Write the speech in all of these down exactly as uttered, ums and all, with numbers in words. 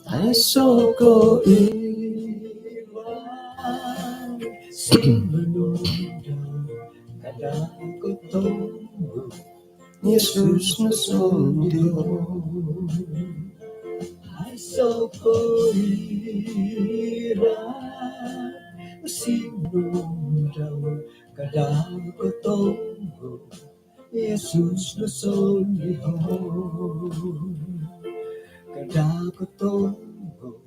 Aiso koiran sinumonu dau, kada kotongo Yesus nosondiu. Aiso koiran sinumonu dau, kada kotongo Yesus nosondiu. Kada kotongo,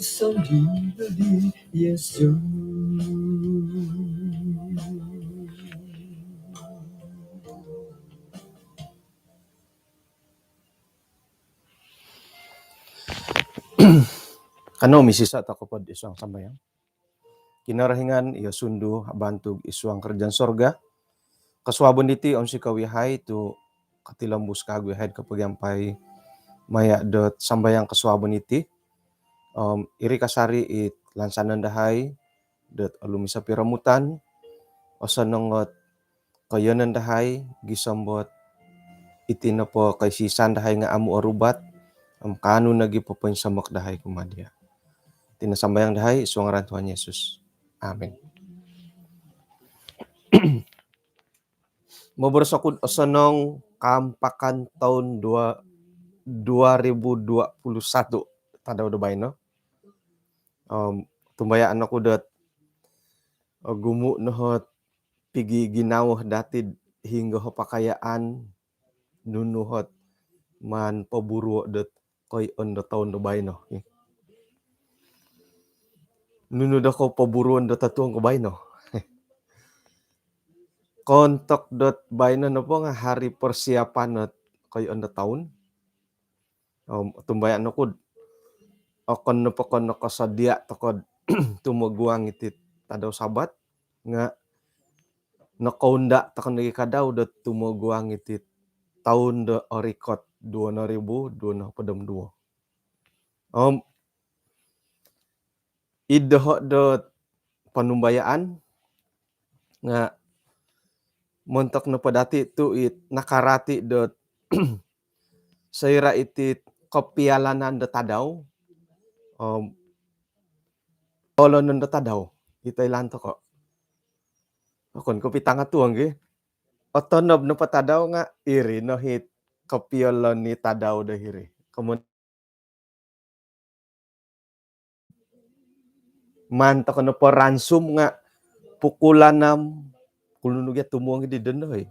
sondii no di Yesus. Kanou misisa' toko pod isuang sambayang. Kinorohingan, iyo sundu abantug isuang karajaan sorga. Kosuabon diti onsikou iyahai tu' kotilombus kagu iyahai do kopogiampai maya' dot sambayang kosuabon diti. Om iri kasari' it lansanon dahai dot olumis o piromutan, osonong ot koiyonon dahai gisom dot iti nopo koisisan dahai nga' amu' orubat, om kaanu nogi' popoinsomok dahai kumaa diya'. Iti no sambayang dahai isuang ngaran Tuhan Yesus. Amin. Moboros oku'd osonong kaampakan toun dua, dua ribu dua puluh satu tadau do baino. Om tumbayaan oku dot ogumu' no ot pigi ginawo dati'd hinonggo o pakayaan, nunu ot maan poburuo' dot koiyonon do toun do baino. Nunu do kou poburuon do totuong ko baino. Koontok dot baino nopo nga' hari persiapan ot koiyonon do toun. Om tumbayaan oku'd okon nopo ko' nokosodia' toko'd tumoguang iti tadau Sabat nga' nokounda' toko nogi' kadau dot tumoguang iti toun do orikot duo noribu duo nohopod om duo. Om id doho' dot ponumbayaan nga' montok nopo dati' tu' it nakarati' dot soira' iti kopialanan do tadau om olonon do tadau, ito ilaan toko'. Okon ko' pitanga' tuong gi. Otonob nopo tadau nga' iri no it kopiolon i tadau do hiri. Komun- Maan toko' nopo ransum nga' pukul anam, pukul nunu gia tumuong di dondo, hoi.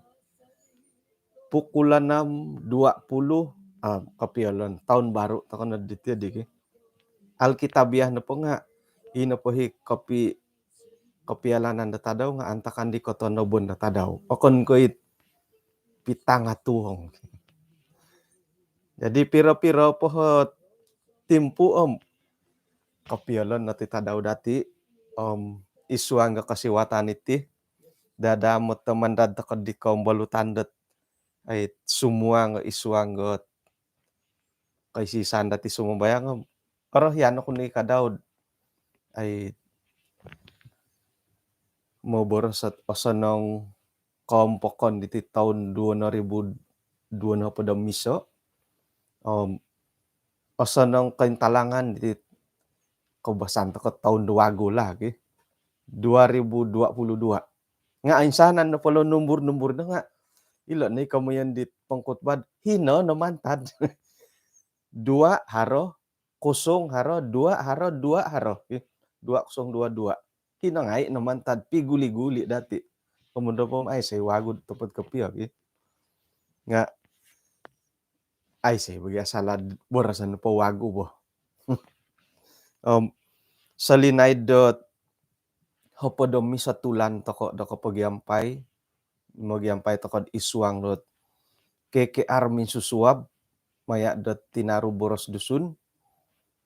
Pukul anam dua puluh, ah, kopiolon, toun baru toko' no diti di ki. Alkitabiah nopo nga' ino po i kopi-, kopialanan do tadau nga' antakan di kotonobon do tadau. Okon ko' it pitanga' tuong. Jadi piro-piro po ot timpu om kopiolon no ti tadau dati' om isuang do kosiwatan iti, dadamot do mandad toko' di kombolutan dot ai sumuang isuang dot koisisan dati' sumambayang om orohian oku ni kadau'd ai moboros ot osonong koompokon diti toun duo noribu duo nohopod om iso'. Om osonong kointalangan diti koubasan toko' toun do wagu lah ki. Dua ribu dua puluh dua. Nga' oinsanan nopo lo numbur-numbur no nga' ilo' no i komoyon dit pengkhutbah, hino no mantad. Dua haro, kosong haro, dua haro, dua haro. Ih, dua kosong dua dua. Hino ngai' no mantad piguli-guli dati'. Komoyon nopo om aiso i wagu topot kopio, ih. Nga' aiso i bagi asal boroson nopo wagu bo. Om solinaid dot hopod om iso tulan toko' do kopogiampai, mogiampai toko'd isuang dot K K R minsusuab maya' dot tinaru boros Dusun.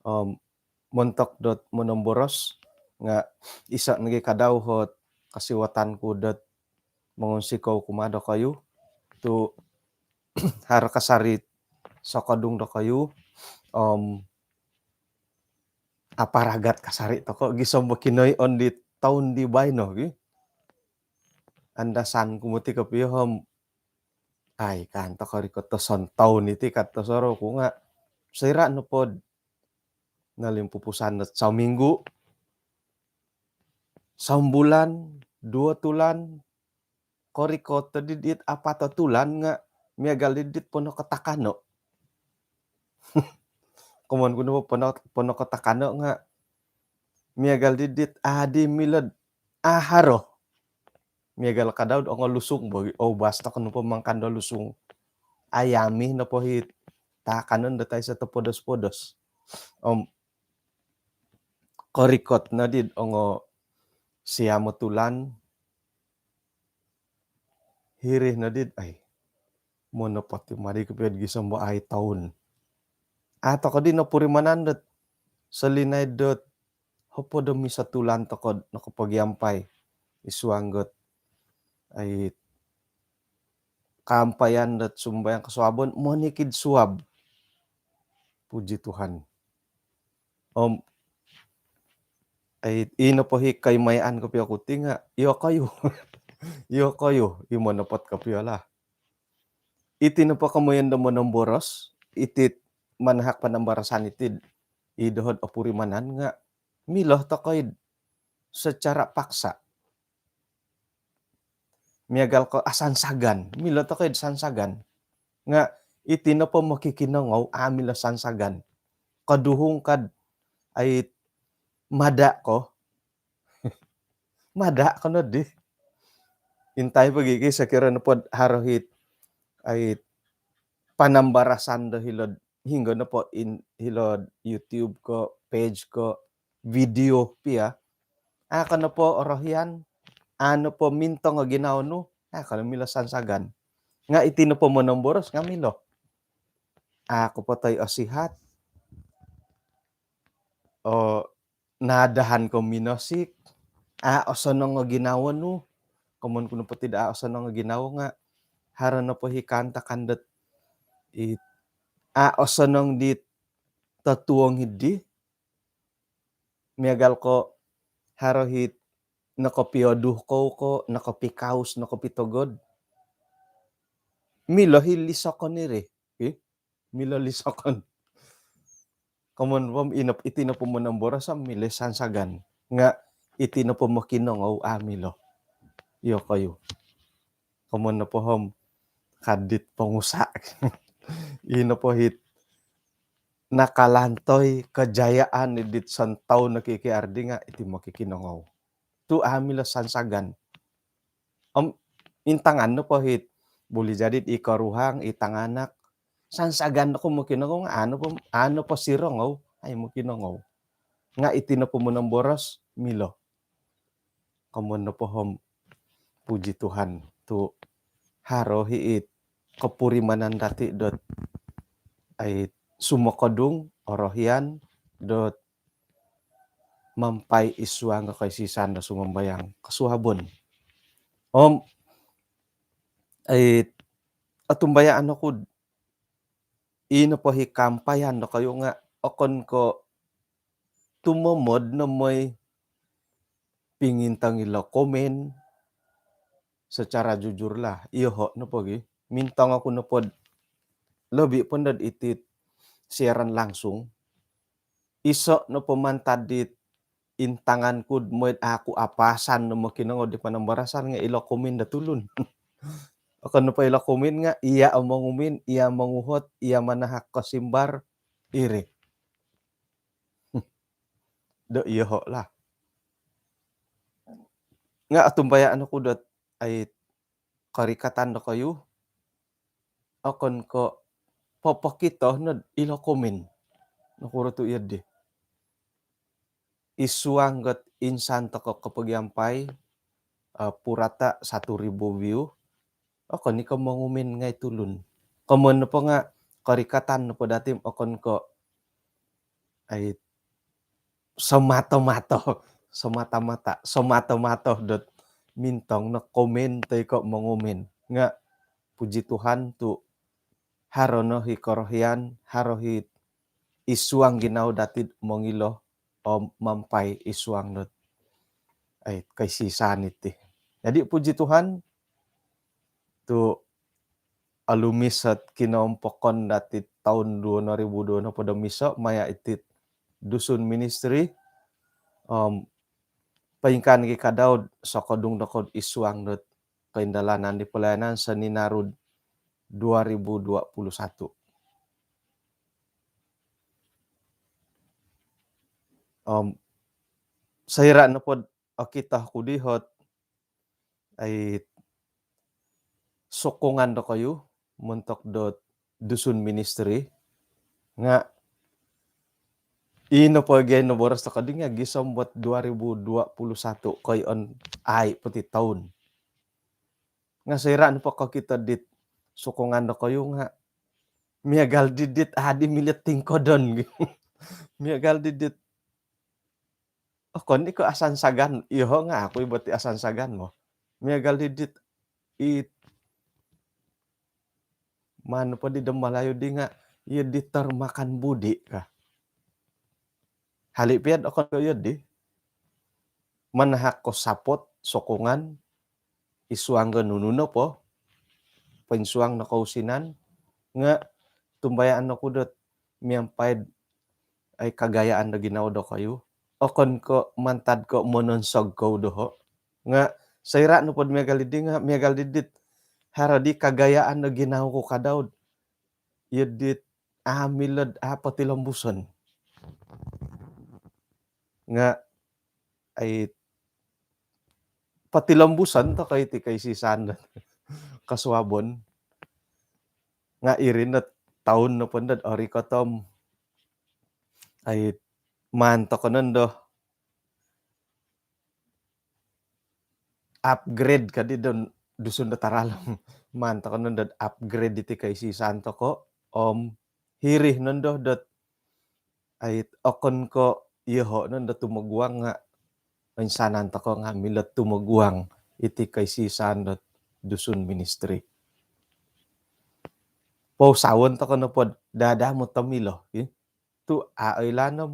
Om montok dot monomboros nga' iso' nogi' kadau ot kosiwatan ku dot mongunsikou kumaa dokoyu tu' haro kasari' sokodung dokoyu om aparagat kasari' toko' gisom bo kinoiyonon di toun di baino gi. Andasan ku moti kopio om ai kan to korikot do sontoun iti kan to soroku nga soira nopod nalimpupusan dot saminggu, sambulan, duo tulan, korikot di dit apat o tulan nga miagal di dit ponoko takano. Komon ku nopo ponoko takano nga miagal di dit adi milod aharo. Miagal kadau do ongo lusung bogi. Oh, basta ko nopo mangkan do lusung. Ayami nopo hit takanon do taisa to podos-podos. Om korikot no di ongo siamo tulan, hiri no di ai monopot i mari kopiod gisom bo ai toun. Ato kodi no purimanan dot solinai dot hopod om iso tulan tokod nokopogiampai isuang got ai kaampayan dot sumbayang kosuabon monikid suab. Puji Tuhan. Om ai ino po hi kaimayaan kopio kuti nga iyo koyu. Iyo koyu i monopot kopio lah. Iti nopo komoyon do monomboros iti manahak panambarasan iti i dohod opurimanan nga milo tokoid secara paksa. Miagal ko asansagan, milo tokoid sansagan. Nga iti nopo mokikinongou a milo sansagan. Koduhung kad ai mada ko mada ko no di. Intai pogi ki sokiro nopod haro hit ai panambarasan do hilod hinggo nopo in hilod YouTube ko page ko video pia. Ako nopo orohian, ano po mintong o ginawo nu, ako no milo sansagan. Nga iti nopo monomboros nga milo. Ako po toi osihat. O nadahan ko minosik, a osonong o ginawo nu. Komon ku nopo tid a osonong o ginawo nga haro nopo hi kaantakan dot i a osonong di totuong hidi. Miagal ko haro hi nokopioduh kou ko nokopikaus nokopitogod. Milo hi lisokon iri. Ih, milo lisokon. Komon pom inop iti nopo monomboros om milo sansagan. Nga iti nopo mokinongou a milo. Iyo koyu. Komon nopo hom kadit pongusa. Ino po hit nakalantoi kejayaan idit sontoun no kiki ardi nga iti mokikinongou. Tu a milo sansagan. Om intangan nopo hit buli jadi i koruhang i tanganak sansagan no ko mokinongou nga ano po ano po sirongou ai mokinongou. Nga iti nopo monomboros milo. Komon nopo hom puji Tuhan tu haro hi it kopurimanan dati dot ai sumokodung orohian dot mampai isuang ko kaisisan do sumambayang kosuabon. Om ai otumbayaan oku ino po hi kampayan do koyu nga okon ko tumomod no moi pingintong ilo komen secara jujur lah. Iyoho nopo gi mintong oku nopod lobi pondod itit siaran langsung. Iso nopo mantad dit intangan kud moid aku apasan no mokinongou di panambarasan nga ilo komen do tulun. Okon nopo ilo komen nga iya o mongumin, iya monguhot, iya manahak kosimbar iri. Do iyoho lah. Nga otumbayaan oku dot ai korikatan do koyu okon ko popokito nod ilo komen. Nokuro tu iyo di. Isuang got insan toko kopogiampai uh, purata satu ribu view. Okon iko mongumin ngai tulun. Komon nopo nga korikatan nopo datim okon ko ai semata-mata semata-mata semata-mata dot mintong no komen toi ko mongumin nga puji Tuhan tu haro no hi korohian haro hi isuang ginawo dati mongilo om mampai isuang dot ai kaisisan iti. Jadi puji Tuhan tu olumis ot kinoompokon dati toun duo noribu duo nohopod om iso maya iti Dusun Ministry. Om poingkaa nogi ka dau do sokodung dokoyu id suang dot koindalanan di pelayanan sinarud dua ribu dua puluh satu. Om soira nopo do okito ku diti ot ai sokongan dokoyu montok dot Dusun Ministry nga ino po gia noboros tokou di nga gisom dot dua ribu dua puluh satu koiyon ai po ti toun. Nga soira nopo kokito dit sokongan dokoyu nga miagal di dit adi milo tingkodon. Miagal di dit, oh, okon i ko asansagan, iyoho nga au oku i boti asansagan mo. Miagal di dit it maan po di do Malayu di nga iyo di termakan budi ka. Hali pia do okon ko iyo di manahak ko support, sokongan id suang do nunu nopo poinsuang no kousinan nga otumbayaan oku dot miampai do ai kagayaan do ginawo dokoyu. Okon ko mantad ko mononsog kou doho. Nga soira nopo do miagal di di nga miagal di dit haro di kagayaan do ginawo ku ka dau do iyo dit au milo do au potilombuson. Nga ai potilombuson tokou iti koisisaan do kosuabon. Nga iri no toun nopo do orikot om ai maan tokou nondo upgrade ka di do Dusun do taralom. Maan tokou nondo upgrade iti koisisaan tokou om hiri nondo dot ai okon ko iyoho nondo tumoguang nga oinsanan tokou nga milo tumoguang iti koisisaan dot Dusun Ministry. Pousawon tokou nopo do daa-daa mo tomilo i tu au oilaan om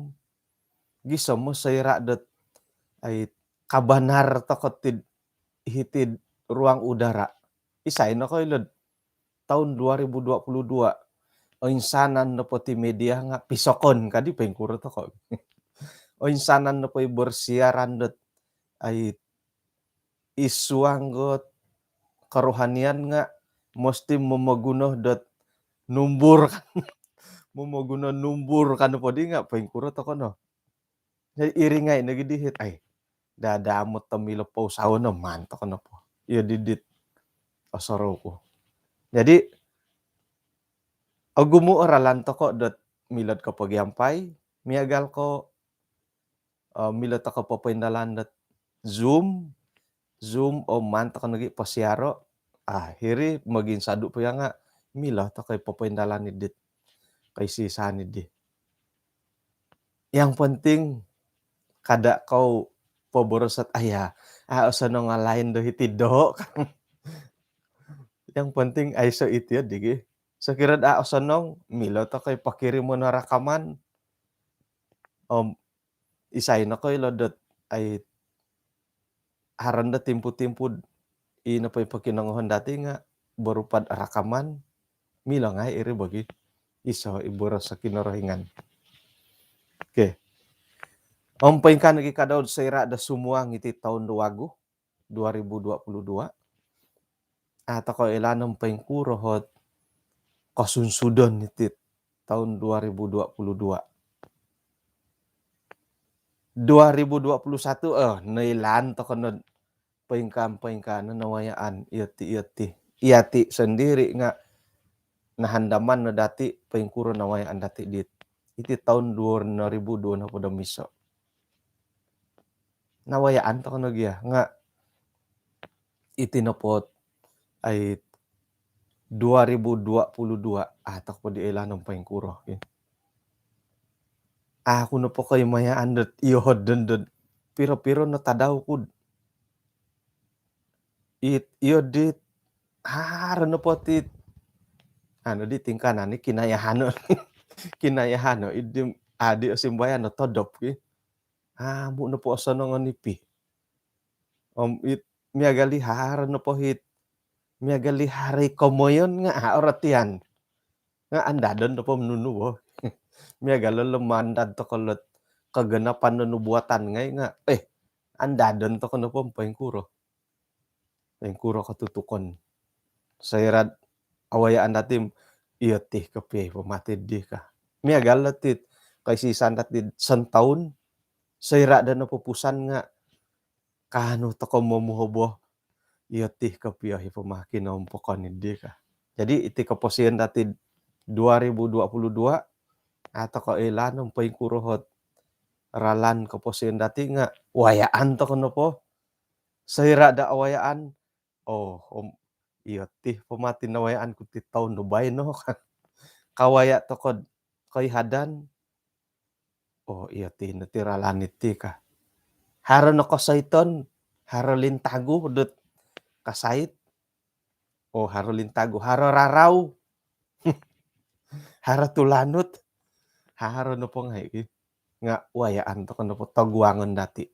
gisom soira dot ai kabanar tokou ti hiti ruang udara. Isai nokoilo do toun dua ribu dua puluh dua oinsanan nopo ti media nga pisokon ka di poingkuro tokou. Oinsanan nopo i bersiaran dot ai id suang dot kerohanian nga mesti momoguno dot numbur kan. Momoguno numbur kan nopo di nga poingkuro tokou no. Jadi iri ngai nogi diti ai daa-daa mo tomilo pousawon no maan tokou nopo. Iyo di dit osorou ku. Jadi ogumu o ralan tokou dot milo do kopogiampai miagal ko milo tokou popoindalan dot Zoom, Zoom om maan tokou nogi posiaro. Ah, hiri moginsadu po iya nga milo tokou popoindalan i dit koisisaan i di. Yang penting kada kou poboros dot aya au osonong o line do hiti doho. Yang penting aiso iti o di gi. Sokiro do au osonong milo tokou pokirim no rakaman. Om isai nokoilo dot ai haro no do timpu-timpu i nopo i pokinongohon dati nga berupa do rakaman, milo ngai iri bagi iso i boros Kinorohingan. Okey. Om poingkaa nogi ka dau do soira do sumuang iti toun do wagu dua ribu dua puluh dua. Ah, tokou oilaan om poingkuro ot kosunsudon iti toun dua ribu dua puluh dua. Dua ribu dua puluh satu, eh, noilaan tokou no poingkaa-poingkaa no nawayaan, iyo ti, iyo ti. Iya ti sendiri nga nahandaman no dati poingkuro nawayaan dati dit iti toun duo ribu duo nohopod om iso. Nawayaan tokou nogi iya nga iti nopo ot ai dua ribu dua puluh dua, ah, tokou po di oilaan om poingkuro. Au oku nopo koimayaan dot iyoho dondo piro-piro no tadau ku do it iyo dit haro nopo ti anu di tingkanan i kinayahano. Kinayahano i di adi osimbayan no todop ki. Amu nopo osonong o nipi. Om it miagal i haro nopo hiti Miagal i hari komoyon nga' a' orotian. Nga' andadon do po nunu bo. Miagal lo mandad toko' lot kaganapan do nubuatan ngai' nga', eh, andadon toko' nopo poingkuro. Poingkuro kotutukon. Soira'd awayaan dati', iyo ti kopio i pomati di ka. Miagal lo ti koisisan dati' sontoun, soira' do nopupusan nga' kaanu toko' momuhobo, iyo ti kopio i poma kinoompokon di ka. Jadi iti koposion dati' dua ribu dua puluh dua, a' toko' oilaan om poingkuro ot ralan koposion dati' nga' wayaan toko' nopo. Soira' do awayaan, oo, om iyo ti pomati nawayaan ku ti toun do baino. Kawaya' toko'd koihadan, oo, iyo ti no ti ralan iti ka. Haro no kosoiton, haro lintagu dot kasait, oo, haro lintagu, haro rarau, haro tulanut, haro nopo ngai' ki. Nga' wayaan toko' nopo toguangon dati'.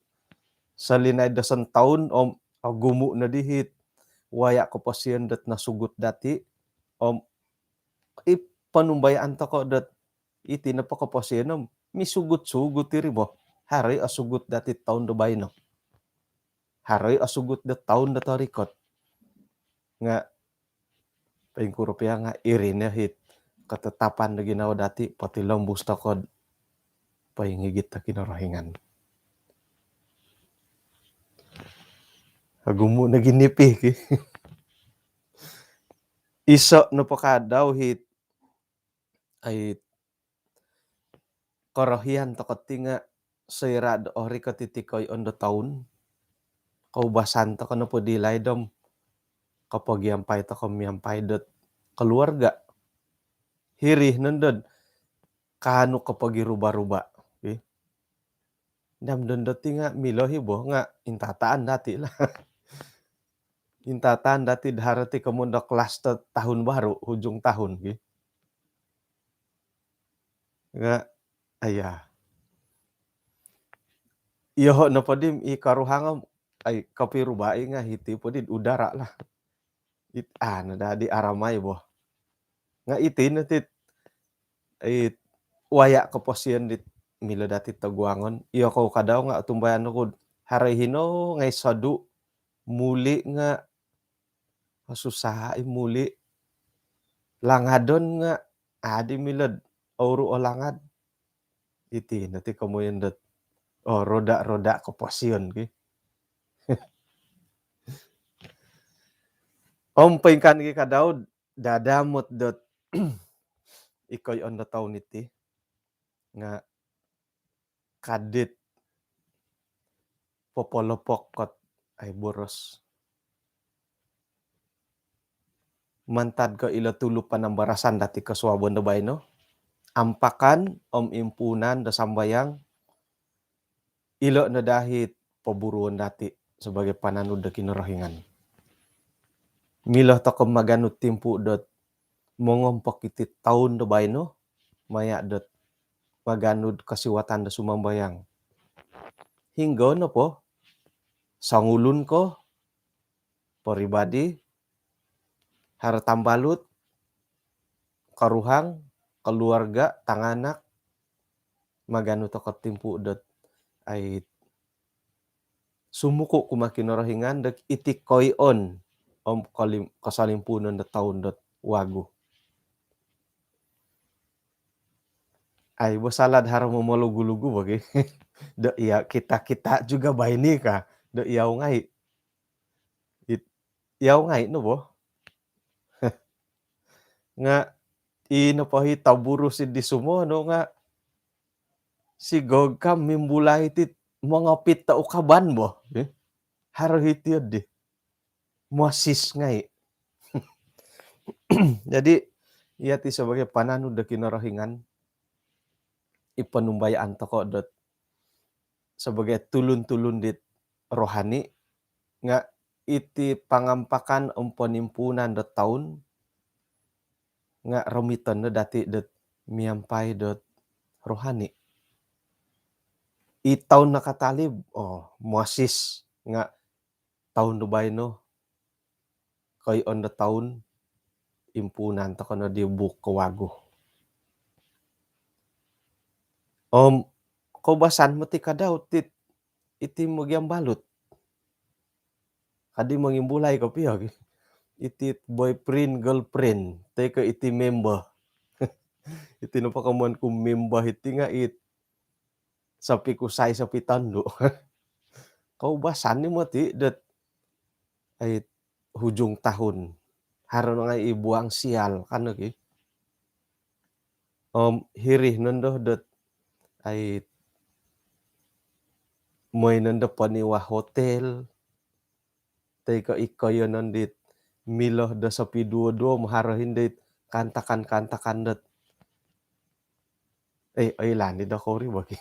Solinaid do sontoun om ogumu' no dihit waya' koposion dot nosugut dati', om i ponumbayaan toko' dot iti nopo koposion om misugut-sugut iri bo. Haro i osugut dati' toun do baino. Haro i osugut do toun do torikot. Nga' poingkuro pia nga' iri no hit katatapan do ginawo dati', potilombus toko'd poingigit do Kinorohingan. Ogumu' nogi nipi ki. Iso' nopo kadau hit, ai, korohian toko' ti nga' soira' do orikot iti koion do toun, koubasan toko' nopo di laid om kopogiampai toko' miampai dot koluarga'. Hiri nondod kaanu kopogiruba-ruba. Ih. Ndam dondo ti nga' milo i bo nga' intataan dati' lah. Intataan dati' do haro ti komoyon do klaster tahun baru, hujung tahun ki. Nga', aya. Iyoho' nopo di i karuhang om, ai, kopiruba' i nga' hiti po di udara lah. It, ah, nada di aramai bo. Nga' iti no ti, it, waya' koposion dit milo dati' toguangon. Iyokou kadau nga' otumbayaan oku'd haro i hino ngai' sodu', muli' nga' osusa i muli'. Langadon nga' a' di milo'd ouru' o langad. Iti no ti komoyon dot, oo, roda-roda koposion ki. Om poingkaa nogi kadau'd dadamot dot i koion do toun iti nga' kadit popolopok kot ai boros. Mantad ko' ilo tulu panambarasan dati' kosuabon do baino, ampakan om impuunan do sambayang, ilo' no dahit poburuon dati' sabagai pananud do Kinorohingan. Milo toko' maganud timpu' dot mongompok iti toun do baino, maya' dot maganud kosiwatan do sumambayang. Hinggo nopo, songulun ko, poribadi, haro tambalut, koruhang, koluarga', tanganak, maganu toko' timpu' dot ai sumuku' kumaa Kinorohingan dot iti koion om kolim-, kosolimpuunon dot toun dot wagu. Ai, bo salad haro momolugu-lugu bagi. Dot iya, kita-kita juga baini ka. Dot iyau ngai'. It-, iyau ngai' no bo. Nga' ino po hi toburu siddi sumono nga' sigog ka mimbulai ti mongopit do ukaban bo. Eh? Haro hiti oddi. Mosis ngai'. Jadi, iya ti sabagai pananud do Kinorohingan, i ponumbayaan toko' dot sabagai tulun-tulun dit rohani, nga' iti pangampakan om ponimpuunan dot toun, nga' romiton no dati' dot miampai dot rohani. I toun nakatalib, oo, mosis nga' toun do baino, koion do toun, impuunan toko no di buuk kawagu. Om koubasan moti ka Daud tit iti mogiambalut. Kadi mongimbulai kopio gi. Iti boyfriend, girlfriend, toi ko iti member. Iti nopo komoyon ku member iti nga it sopi kusai, sopi tondu. Koubasan ni moti dot ai hujung tahun. Haro no ngai i buang sial kan lagi. Om hiri nondo dot ai moi nondo poniwa hotel, toi ko ikoyo non dit milo do sopi duo-duo, maharo hindit kantakan-kantakan dot. Eh, oilaan di do kori bagi.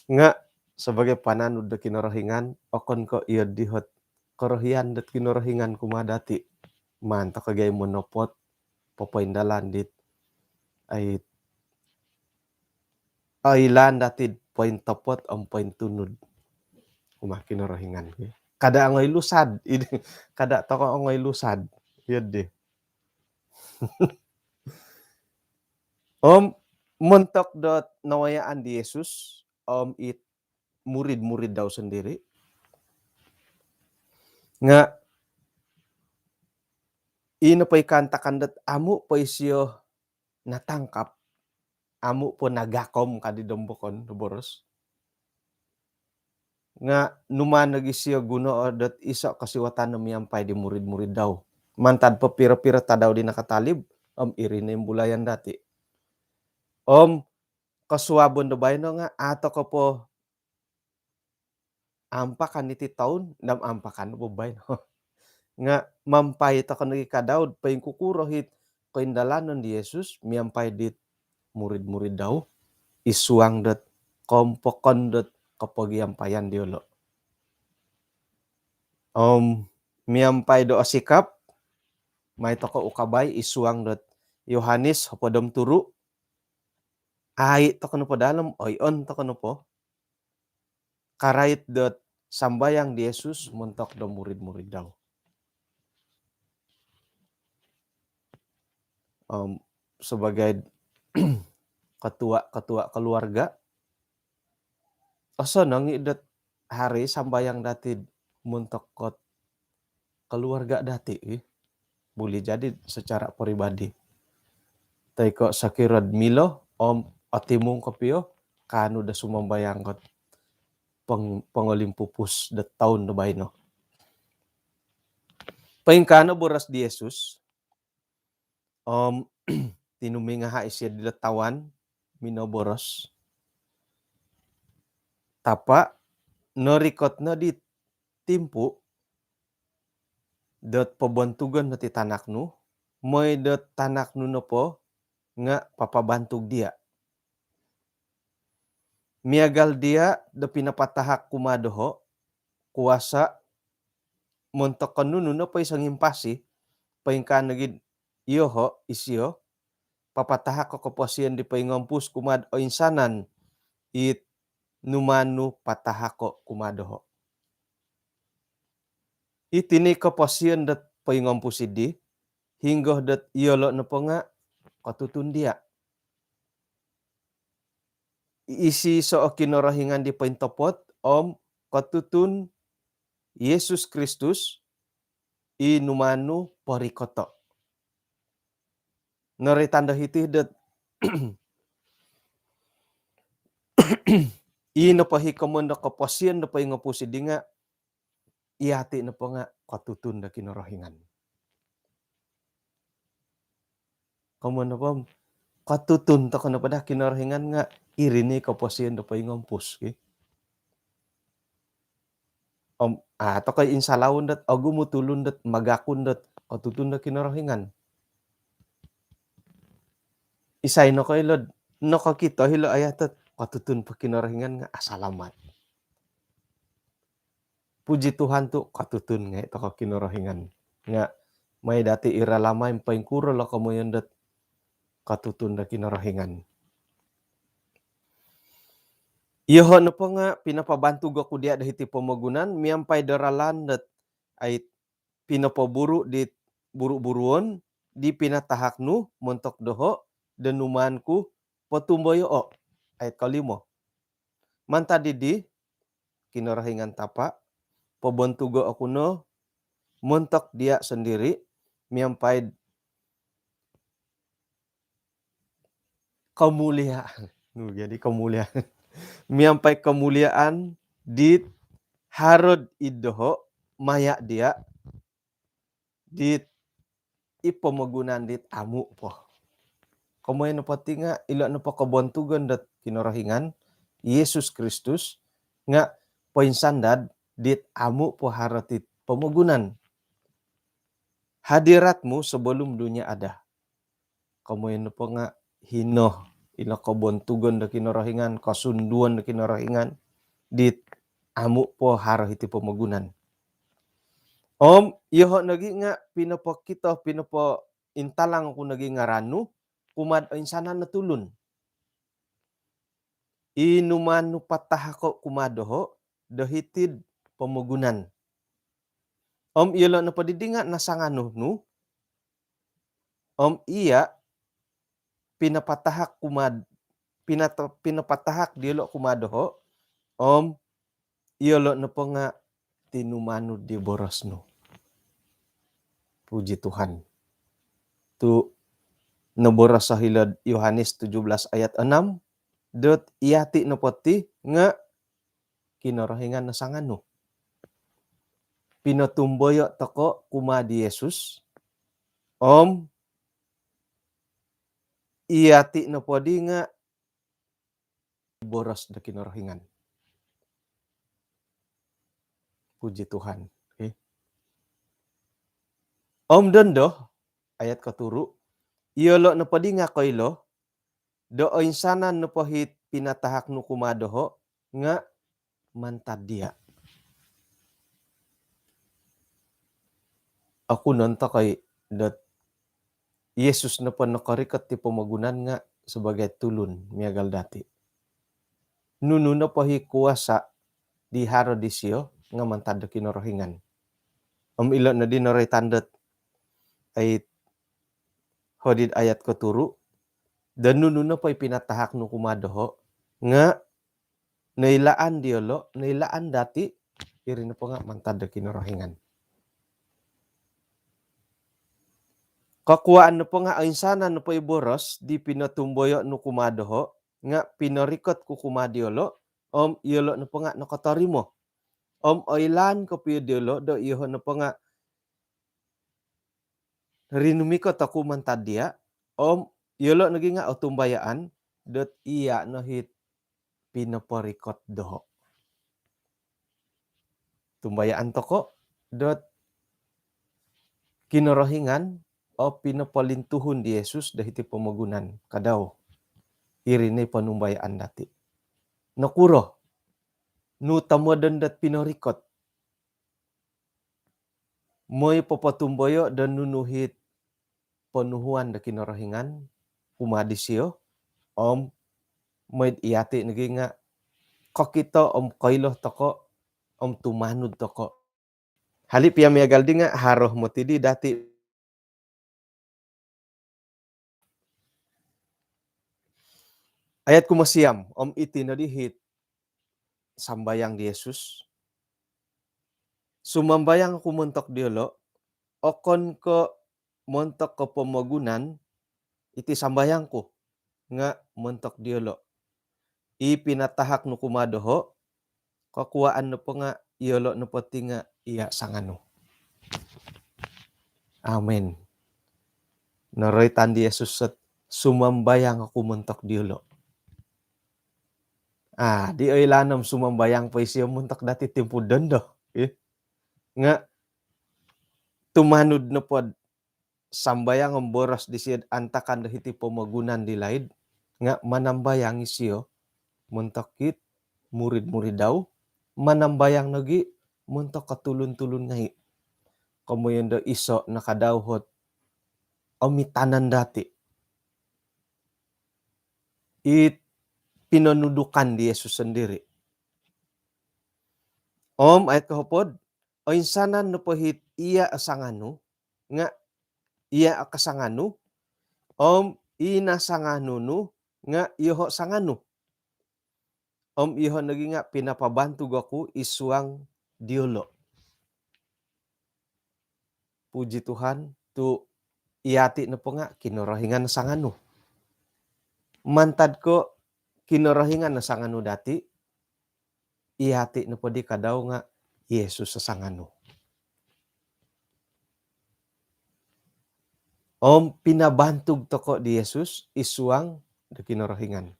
Nga sebagai pananud do Kinorohingan, okon ko iyo dihot korohian dot Kinorohingan kumaa dati. Maan toko gai monopot, popoindalan dit ai oilaan dati pointopot om pointunud kumaa Kinorohingan. Kada ongoi lusad, kada toko ongoi lusad. Iyo di. Om montok dot nawayaan di Yesus om it murid-murid dau sendiri nga ino po i kantakan dot amu po isio natangkap, amu po nagakom kadi do bokon do boros. Nga numaan nogi sio gunoo dot iso kosiwatan do miampai di murid-murid dau. Mantad po piro-piro tadau di nakatalib, om iri no imbulayan dati. Om kosuabon do baino nga ato ko po ampakan iti toun, dam ampakan po baino. Nga miampai toko nogi ka Daud, poingkukuro it koindalanon di Yesus miampai dit murid-murid dau, id suang dot kompokon dot kopogiampayan diolo. Om miampai do osikap, mai toko ukabai id suang dot Yohanes hopod om turu, ai toko nopo dalom, oion toko nopo karait dot sambayang di Yesus montok do murid-murid dau. Om sebagai ketua-ketua keluarga, osonong i dot hari sambayang dati montok kot keluarga dati, ih. Boleh jadi secara peribadi. Toi ko sokiro milo om otimung kopio, kaanu do sumambayang kot peng-, pengolimpupus do toun do baino. Poingkaa no boros di Yesus, om tinumingaha isio dilo tawan minoboros. Tapa, norikot no di timpu dot pobontugon no ti tanak nu, moi dot tanak nu nopo nga papabantug dia. Miagal dia do pinapatahak kumaa doho kuasa montok nunu nopo i songimpasi, poingkaa nogi yoho, isio, papatahak ko koposion di poingompus kumaa do oinsanan it numaan nu patahako kumaa doho. Iti ni koposion dot poingompus idi, hinggo dot iyolo nopo nga kotutun dia. Isi so o Kinorohingan di pointopot, om kotutun Yesus Kristus i numaan nu porikoto. Noroitan do hiti dot i nopo i komoyon do koposion do poingompus idi nga, iyati nopo nga kotutun do Kinorohingan. Komoyon nopo, kotutun toko nopo do Kinorohingan nga iri ni koposion do poingompus, ki. Om, ah, toko insalaun dot, ogumu tulun dot, magakun dot, kotutun do Kinorohingan. Isai nokoilo, nokokito hilo ayat dot, kotutun po Kinorohingan nga asalamat. Puji Tuhan tu kotutun ngai toko Kinorohingan. Nga mai dati ira lamai poingkuro lo komoyon dot kotutun do Kinorohingan. Iyoho nopo nga pinapabantug oku dia do hiti pomogunan, miampai do ralan dot ai pinopoburu' dit buru-buruon di pinatahak nu montok doho' do numaan ku potumboyoo'. Ayat kolimo. Mantad didi, Kinorohingan Tapa', pobontugo' oku no montok diya' sondiri' miampai'd komuliaan. Nu, jadi komuliaan. Miampai komuliaan dit haro'd id doho' maya' diya' dit i pomogunan dit amu' po. Komoyon nopo ti nga' ilo' nopo kobontugon dot Kinorohingan, Yesus Kristus, nga' poinsandad dit amu' po haro ti pomogunan. Hadirat-Mu sebelum dunia ada. Komoyon nopo nga' hino ilo kobontugon do Kinorohingan, kosunduon do Kinorohingan dit amu' po haro hiti pomogunan. Om iyoho' nogi' nga' pinopokito, pinopointalang ku nogi' ngaran nu kumaa'd oinsanan o tulun i numaan nu patahako' kumaa doho' do hiti'd pomogunan. Om iyolo' nopo didi nga' nasanganu nu, om iya' pinapatahak kumaa'd, pinata-, pinapatahak diyolo' kumaa doho', om iyolo' nopo nga' tinumanud di boros nu. Puji Tuhan. Tu' noboros o hilo'd Yohanes tujuh belas ayat enam, dot iyati' nopo ti nga' Kinorohingan nasanganu. Pinotumboyo' toko' kumaa di Yesus, om iyati' nopo di nga' boros do Kinorohingan. Puji Tuhan. Okey. Om dondo, ayat koturu', iyolo' nopo di nga' koilo do oinsanan nopo hit pinatahak nu kumaa doho' nga' mantad diya'. Oku nontok oi dot Yesus nopo nokorikot ti pomogunan nga' sebagai tulun miagal dati'. Nunu nopo hi kuasa' di haro disiyo nga' mantad do Kinorohingan. Om ilo' noddi noroitan dot ai hodi'd ayat koturu', do nunu nopo i pinatahak nu kumaa doho' nga' noilaan diyolo', noilaan dati', iri nopo nga' mantad do Kinorohingan. Kokuwaan nopo nga' oinsanan nopo i boros di pinotumboyo' nu kumaa doho' nga' pinorikot ku kumaa diyolo', om iyolo' nopo nga' nokotorimo. Om oilaan kopio diyolo' do iyoho' nopo nga' rinumikot oku mantad diya', om iyolo' nogi nga' otumbayaan dot iya' no hit pinoporikot doho'. Tumbayaan toko' dot Kinorohingan o pinopolintuhun di Yesus do hiti pomogunan kadau. Iri no i ponumbayaan dati'. Nokuro nu tomodon dot pinorikot? Moi popotumboyo' do nunu hit ponuhuan do Kinorohingan kumaa disiyo, om moi'd iyati' nogi nga' kokito om koilo toko' om tumanud toko'. Hali' piya miagal di nga' haro moti di dati'. Ayat kumosiam, om iti noddi hit sambayang di Yesus. Sumambayang oku montok diyolo', okon ko' montok ko' pomogunan iti sambayang ku, nga' montok diyolo'. I pinatahak nu kumaa doho', kokuwaan nopo nga' iyolo' nopo ti nga' iya' sanganu. Amin. Noroitan di Yesus sot, sumambayang oku montok diyolo'. Ah, di oilaan om sumambayang po isiyo montok dati' timpu dondo. Ih. Nga' tumanud nopod sambayang om boros disiyo'd antakan do hiti pomogunan di laid, nga' manambayang isiyo montok it murid-murid dau, manambayang nogi' montok ko' tulun-tulun ngai'. Komoyon do iso' no kadau hot omitanan dati' it pinonudukan di Yesus sondiri'. Om ayat kohopod, oinsanan nopo hit iya o sanganu nga iya o kasanganu, om i nasanganu nu nga iyoho sanganu. Om iyoho nogi nga pinapabantug oku i suang diolo. Puji Tuhan, tu iyati nopo nga Kinorohingan sanganu. Mantad ko Kinorohingan sanganu dati, iyati nopo di kadau nga Yesus sanganu. Om pinabantug toko di Yesus i suang do Kinorohingan.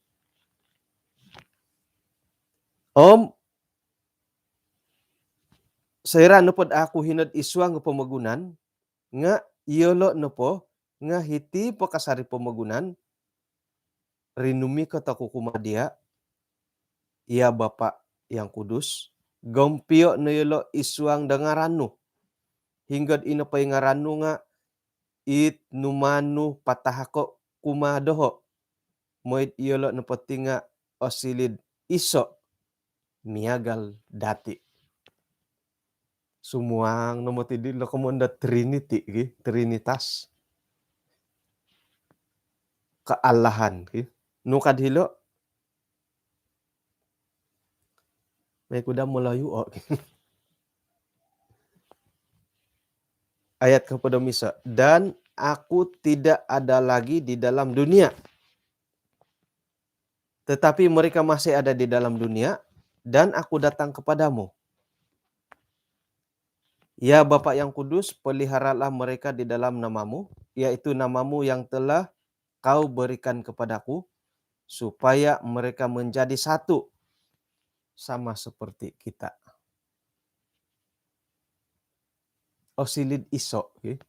Om soira nopo do aku hinod i suang do pomogunan, nga iyolo nopo nga hiti po kasari pomogunan, rinumikot oku kumaa dia, ya Bapa yang Kudus, gompio no yolo i suang do ngaran nu. Hinggod ino po i ngaran nu nga it numaan nu patahako kumaa doho. Moid iyolo nopo ti nga osilid iso miagal dati. Sumuang no moti di lo komoyon do Trinity gi, Trinitas. Keallahan gi. Nukad hilo. Mai ku da Melayu o. Ayat kehopod om iso, dan aku tidak ada lagi di dalam dunia, tetapi mereka masih ada di dalam dunia, dan aku datang kepadamu. Ya Bapa yang Kudus, peliharalah mereka di dalam namamu, yaitu namamu yang telah kau berikan kepadaku, supaya mereka menjadi satu, sama seperti kita. Osilid iso, ki.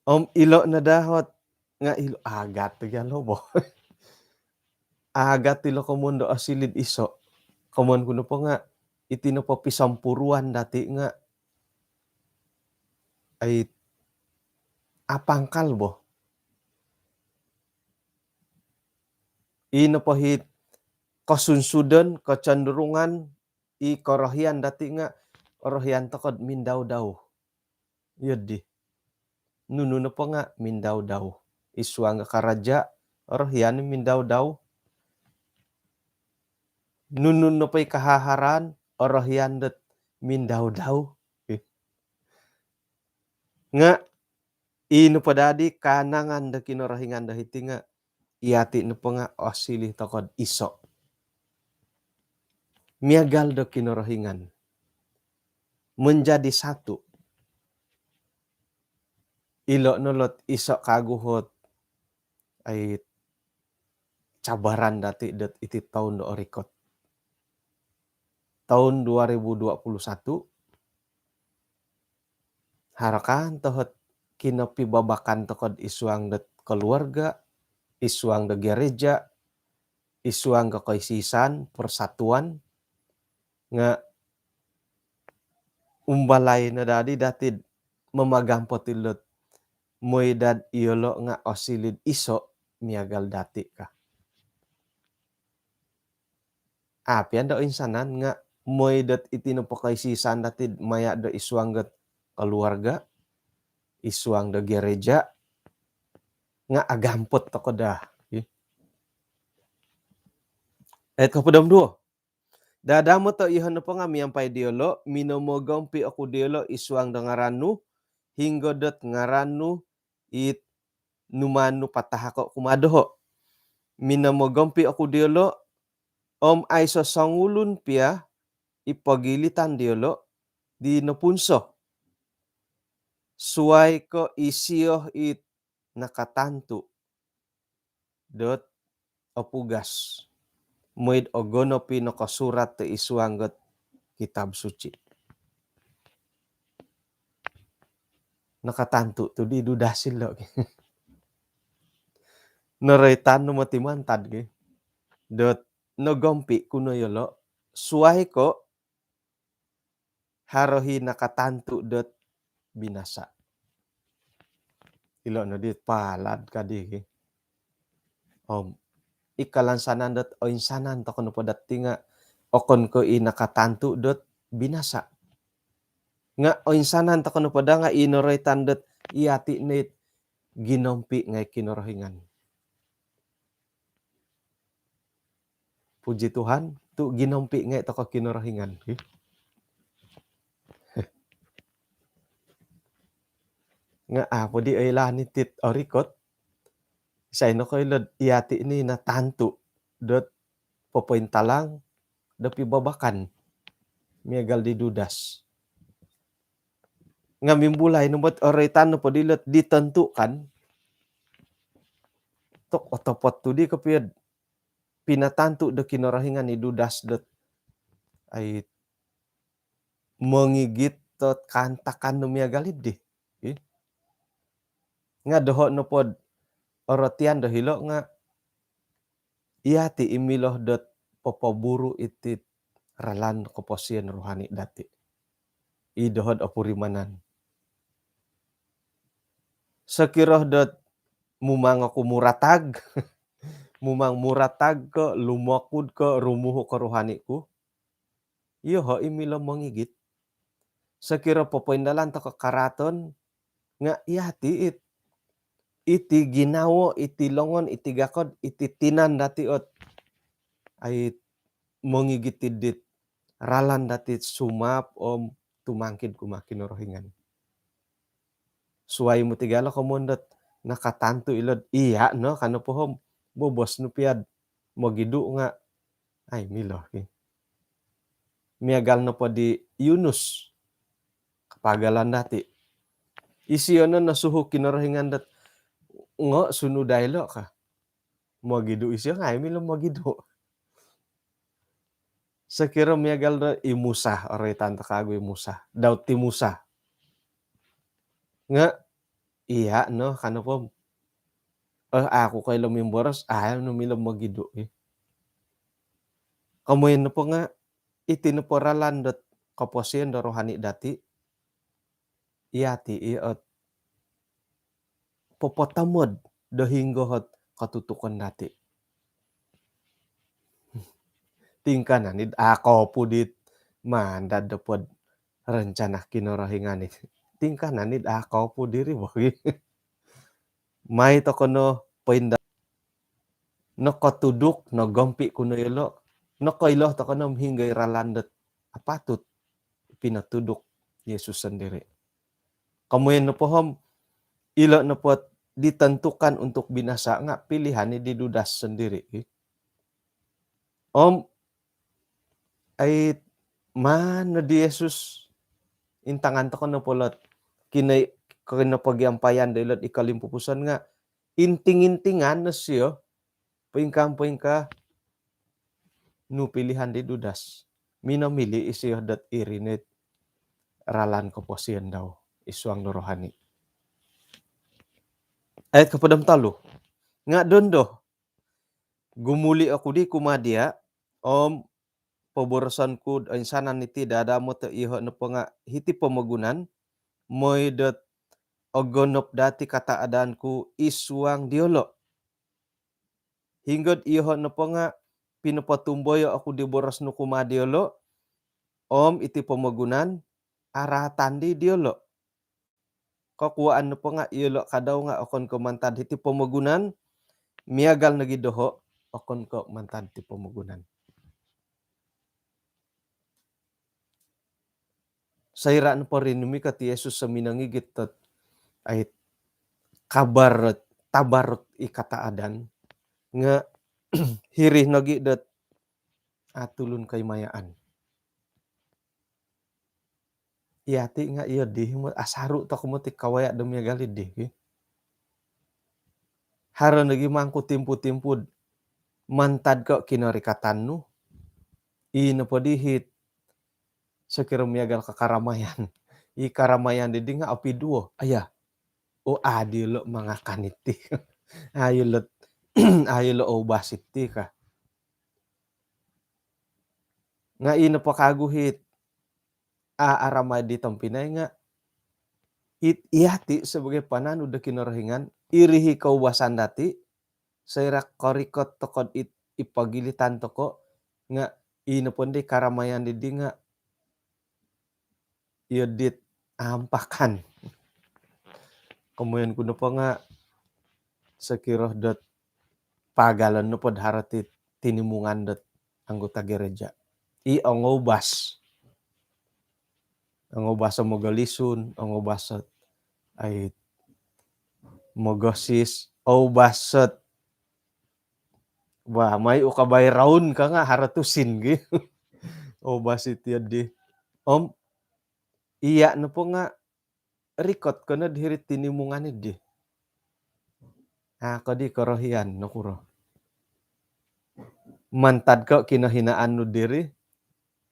Om ilo no dahot nga ilo agat tu gia lo bo. Agat ilo komoyon do osilid iso. Komoyon ku nopo nga iti nopo pisompuruan dati nga ai apangkal bo. I nopo hit kosunsudon, kecenderungan, i korohian dati nga orohian toko do mindau-dau. Iyo di. Nunu nopo nga mindau-dau. I suang do karaja, orohian mindau-dau. Nunu nopo i kahaharan, orohian dot mindau-dau. Ih. Nga i nopo dadi kaanangan do Kinorohingan do hiti nga iyati nopo nga osilih toko do iso. Miagal do Kinorohingan. Menjadi satu. Ilo no lot iso kagu hot ai cabaran dati dot iti toun do orikot. Toun dua ribu dua puluh satu, haro kan tohot kinopibabakan toko do i suang dot keluarga, i suang do gereja, i suang do koisisan, persatuan, nga umbalai no dadi dati do mamagampot ilo dot mooi dot iyolo nga osilid iso miagal dati ka. Apian do insanan nga mooi dot iti nopo koisisan dati do maya do i suang dot keluarga, i suang do gereja, nga agampot toko daa. Ayat kohopod om duo. Dadamot o iyoho nopo nga miampai diolo, minomogompi oku diolo i suang do ngaran nu, hinggo dot ngaran nu it numaan nu patahako kumaa doho. Minomogompi oku diolo, om aiso songulun pia i pogilitan diolo di nopunso. Suai ko isio it nakatantu dot opugas. Mooi do ogonop i nokosurat do i suang dot Kitab Suci. Nakatantu tu di dudas ilo. Noroitan no moti mantad gi. Dot nogompi ku no yolo, suai ko haro i nakatantu dot binasa. Ilo no di palad kadi ki. Om i kalansanan dot oinsanan toko nopo dati nga okon ko i nakatantu dot binasa. Nga' oinsanan toko' nopo daa nga' i noroitan dot iyati' no it ginompi' ngai' Kinorohingan. Puji Tuhan, tu' ginompi' ngai' toko' Kinorohingan. Nga' a' poddi oilaan iti't orikot. Isai nokoilo'd iyati' ni natantu' dot popointalang do pibabakan miagal di Dudas. Nga' mimbulai no bo'd oroitan nopo dilo't ditentukan, tok otopot tu' di kopio'd pinatantu' do Kinorohingan i Dudas dot ai mongigit dot kaantakan no miagal iddi. Ih. Nga' doho' nopod orotian do hilo' nga' iyati' i milo dot popoburu' iti't ralan koposion rohani dati'. I doho'd opurimanan. Sokiro dot mumang oku muratag, mumang muratag ko', lumokud ko', rumuhu' ko' rohani ku, iyoho' i milo mongigit. Sokiro popoindalan toko' karaaton, nga' iyati' it, iti ginawo, iti longon, iti gakod, iti tinan dati' ot ai mongigit iddi't ralan dati't sumaap om tumangkid kumaa Kinorohingan. Suwai moti galo komoyon dot nakatantu' ilo'd iya' no, ka nopo om bobos nu piya'd mogidu' nga' ai milo ki. Miagal nopo di Yunus, kapagalan dati'. Isio no nosuhu' Kinorohingan dot ngo' sunudai lo' ka. Mogidu' isio nga' ai milo mogidu'. Sokiro miagal do i Musa, oroitan toko' kagu i Musa, Daud ti Musa. Nga' iya' no, ka nopo om, eh, aku koilo mimboros, ai no milo mogidu' ih. Komoyon nopo nga' iti nopo ralan dot koposion do rohani dati', iyati' i ot popotomod do hinonggo ot kotutukon dati'. Tingkanan id a' kopudi't mandad dopod rencana Kinorohingan i. Tingkanan id a' kopud iri bo. Mai toko' no poinda-, nokotuduk, nogompi' ku no iyolo', nokoilo toko' no hinonggo i ralan dot apatut pinotuduk Yesus sondiri'. Komoyon nopo om, ilo' nopo ditentukan untuk binasa nga' pilihan i di Dudas sondiri'. Om ai maan noddi Yesus intangan toko' nopo ilo't kinoi-, kinopogiampayan do ilo't i kolimpupuson nga' inting-intingan no sio, poingkaa-poingkaa nu pilihan di Dudas. Minomili' isio dot iri no it ralan koposion dau id suang do rohani. Ayat kopod om tolu. Nga' dondo, gumuli' oku di kumaa diya', om poboroson ku'd oinsanan iti dadamot o iyoho' nopo nga' hiti pomogunan, moi dot ogonop dati' kataadan ku id suang diyolo'. Hinonggo'd iyoho' nopo nga' pinopotumboyo' oku di boros nu kumaa diyolo', om iti pomogunan, araatan di diyolo'. Kokuwaan nopo nga' iyolo' kadau nga' okon ko' mantad hiti pomogunan, miagal nogi' doho', okon ko' mantad hiti pomogunan. Soira' nopo rinumikot i Yesus o minongigit dot ai kabar, tabar i kataadan, nga' hiri nogi' dot a' tulun koimayaan. Iyati' nga' iyo di, asaru' toko' moti kawaya' do miagal iddi ki. Haro nogi mangku timpu-timpu'd mantad ko' kinorikatan nu, i nopo di hit sokiro miagal ko' karamayan. I karamayan diddi nga' opiduo. Aya, o, a' diyolo' mangakan iti. A' iyolo', a' iyolo' oubas iti ka. Nga' i nopo kagu hit a' aramai di tompinai nga' hit iyati' sebagai pananud do Kinorohingan, iri hi koubasan dati', soira' korikot toko'd it, i pogilitan toko', nga' i nopo ndi karamayan diddi nga' iyo dit ampakan. Komoyon ku nopo nga' sokiro dot paagalon nopo do haro ti tinimungan dot anggota gereja i ongoubas. Ongoubas o mogolisun, ongoubas o ai mogosis, oubas ot wah, mai ukabai raun ka nga' haro tusin gi. Oubas iti di. Om iya' nopo nga' rikot ko nod hiri tinimungan di. A' ko di korohian, nokuro. Mantad ko kinohinaan nu diri,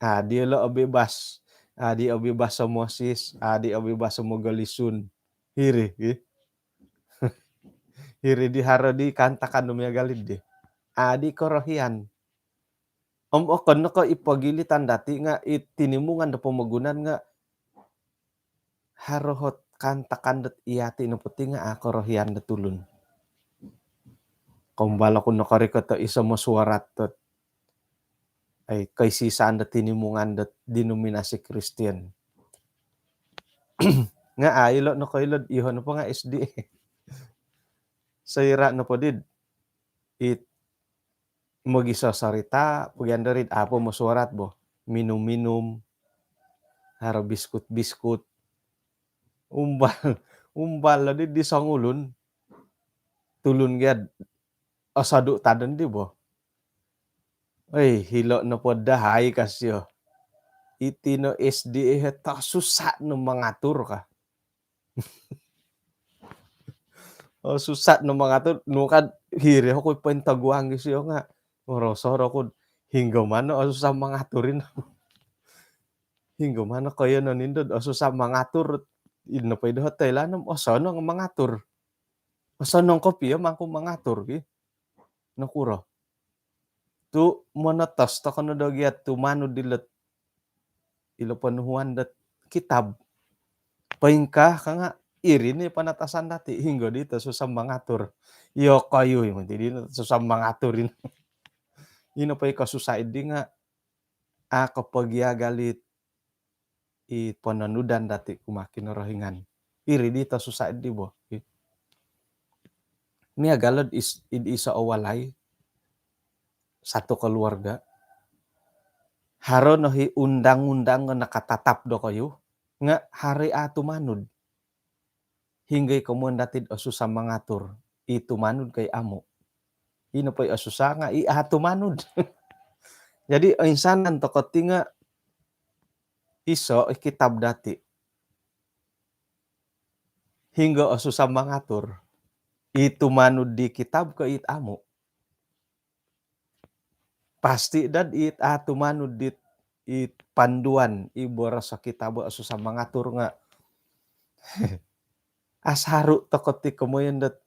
a' di ilo obibas, a' di obibas o mosis, a' di obibas o mogolisun. Hiri, gi. Hiri di haro di kaantakan nu miagal di. A' di korohian. Om okon no ko' i pogilitan dati' nga' i tinimungan do pomogunan nga' haro ot kaantakan dot iyati' nopo ti nga' a' korohian do tulun. Kombal oku nokorikot o iso mosuarat dot ai koisisaan do tinimungan dot denominasi Kristian. Nga' a' ilo' nokoilo'd iyoho' nopo nga' S D A. Soira' nopo did it mogisosorita', pogian dori'd a' po mosuarat bo. Minum-minum, haro biskut-biskut. Umbal, umbal lo di, di songulun. Tulun gia'd osodu' tadon di bo. Oi, hilo' nopo dahai ka sio. Iti no S D A he tosusa' no mangatur ka. Osusa' no mangatur, nu kad hiri oku pointaguang gi sio nga'. Ngorosor oku'd hinggo mano osusa' mangatur ino. Hinggo mano koiyonon indo'd osusa' mangatur, ino po i doho' toilaan om osonong mangatur. Osonong kopio mangku mangatur gi. Nokuro. Tu' monotos toko' no do giat tumanud dilot ilo ponuhuan dot kitab. Poingkaa ka nga' iri ni panatasan dati', hinggo di tosusa' mangatur. Iyokoyu i moti di tosusa' mangatur ino. Ino po i kosusa' iddi nga' a' kopogiagal it i pononudan dati' kumaa Kinorohingan. Iri di tosusa' iddi bo. Miagal od is-, id iso o walai, satu keluarga, haro no hi undang-undang nga nakatatap dokoyu, nga' haro i a' tumanud. Hinggo i komoyon dati'd osusa' mangatur, i tumanud ko i amu'. Ino po i osusa' nga' i a' tumanud. Jadi, oinsanan toko' ti nga' iso i kitab dati'. Hinggo osusa' mangatur, i tumanud di kitab ko i amu'. Pasti dad it a' tumanud dit, it panduan, i boros o kitab o osusa' mangatur nga' asaru' toko' ti komoyon dot,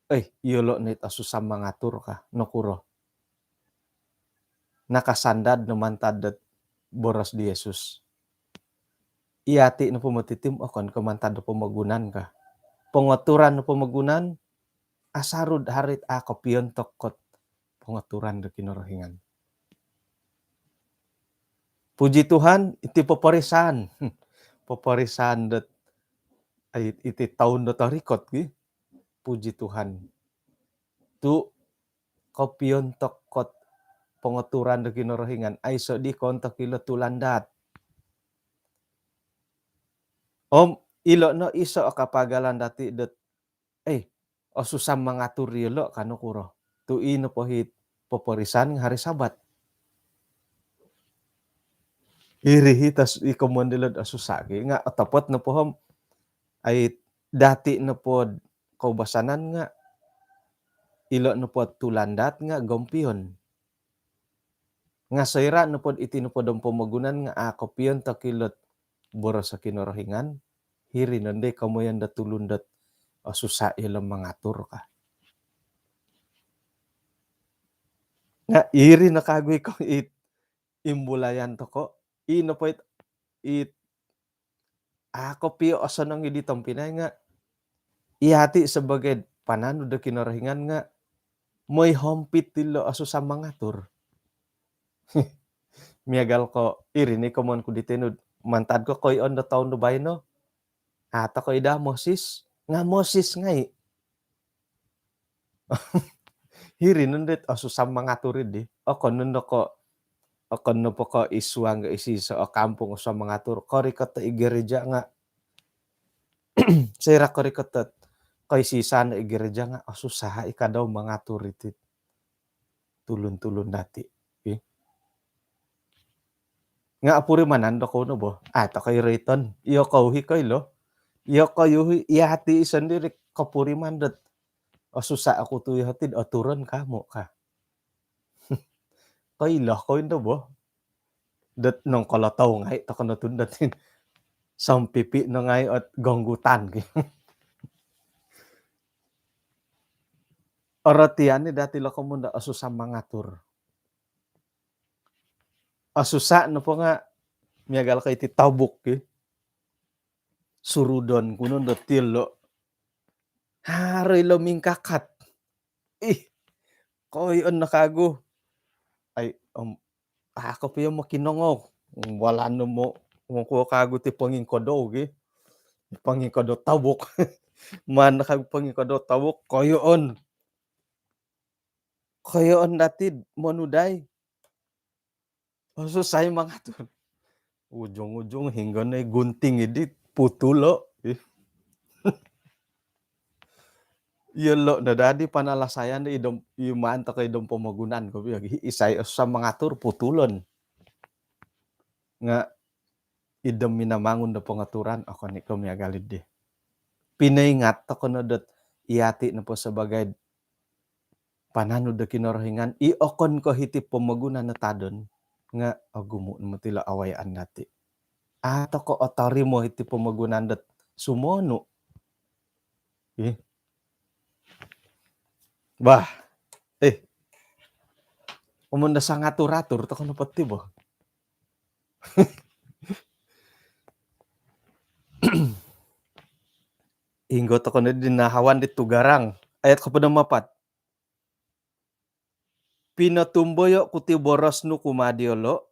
eh, iyolo' no it osusa' mangatur ka, nokuro. Nakasandad no mantad dot boros di Yesus. Iyati' nopo moti ti om okon ko' mantad do pomogunan ka. Pongoturan do pomogunan, asaru'd haro it a' kopiontok ot pongoturan do Kinorohingan. Puji Tuhan, iti poporisaan. Poporisaan dot, ai, iti toun do torikot gi. Puji Tuhan. Tu' kopiontok ot pongoturan do Kinorohingan, aiso' di koontok ilo tulandaat. Om ilo' no iso' o kapagalan dati' dot, eh, osusa' mangatur iyolo' ka, nokuro. Tu' ino po hit poporisaan nga' hari Sabat. Iri hit os-, i komoyon dilo'd osusa' ki, nga' otopot nopo om, ai, dati' nopo'd koubasanan nga' ilo' nopo'd tulandaat nga' gompion. Nga' soira' nopo'd iti nopo'd om pomogunan nga' a' kopiontok ilot boros o Kinorohingan, hiri nondo i komoyon dot tulun dot osusa' ilo mangatur ka. Nga' iri no kagu i ko-, it imbulayan toko', i nopo it, it a' kopio osonong i di tompinai nga' iyati' sebagai pananud do Kinorohingan nga' moi hompit ilo osusa' mangatur. Miagal ko' iri ni komoyon ku di tinu'd, mantad ko koion do toun do baino, a' toko' i' daa mosis, nga' mosis ngai'. Hiri nondo it osusa mangatur iddi. Okon nondo ko', okon nopo ko' i suang ga' isiso o kampung osusa mangatur. Korikot i gereja nga', soira' korikot it koisisan i gereja nga' osusa i' kadau mangatur iti tulun-tulun dati'. Ih. Nga' opurimanan dokou no bo. A' toko' i' roiton. Iyokou i' koilo. Iyokou i' iyati' i' sondiri' kopuriman dot osusa oku tu' iyoti'd oturon kamu' ka. Koilo kou indo bo. Dot nongkolotou ngai' toko' no tu' dot sompipi' no ngai' ot gonggutan ki. Orotian ni dati' lo komoyon do osusa mangatur. Osusa nopo nga' miagal ko iti tobuk ki. Surudon ku nondo ti lo. Haro ilo mingkakat. Ih, koion no kagu. Ai, om, a' ko piya mokinongou. Walai no mo, mokuo kagu ti pongingkodou gi. Pongingkodou tobuk. Maan no kagu pongingkodou tobuk, koion. Koion dati'd monudai. Osusa i' mangatur. Ujung-ujung hinggo no i' gunting iddi putulo'. Ih. Iyolo' no dadi panalasayan do id om, i maan toko' id om pomogunan ko' biyo gi. Isai osusa mangatur putulon. Nga' id om minamangun do pongoturan, okon i' ko' miagal iddi. Pinoingat toko' no dot iyati' nopo sabagai pananud do Kinorohingan, i okon ko' hiti pomogunan o tadon, nga' ogumu' no moti lo awayaan dati'. A' toko' otorimo hiti pomogunan dot sumonu'. Ih. Bah. Eh. Komoyon do sangatur-atur toko' nopo ti bo. Inggo toko' noddi nahawan di tugarang. Ayat kopod om apat. Pinotumboyo' ku ti boros nu kumaa diyolo',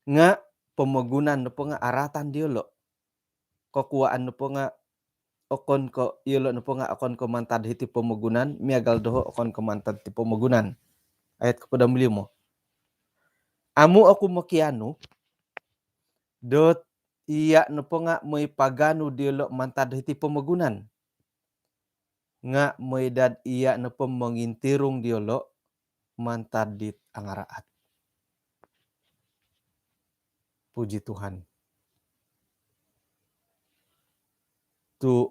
nga' pomogunan nopo nga' aratan diyolo'. Kokuwaan nopo nga' okon ko', iyolo' nopo nga' okon ko' mantad hiti pomogunan, miagal doho' okon ko' mantad ti pomogunan. Ayat kopod om limo. Amu' oku mokianu dot iya' nopo nga' moi paganu diyolo' mantad hiti pomogunan. Nga' moi dad iya' nopo mongintirung diyolo' mantad dit angaraat. Puji Tuhan. Tu'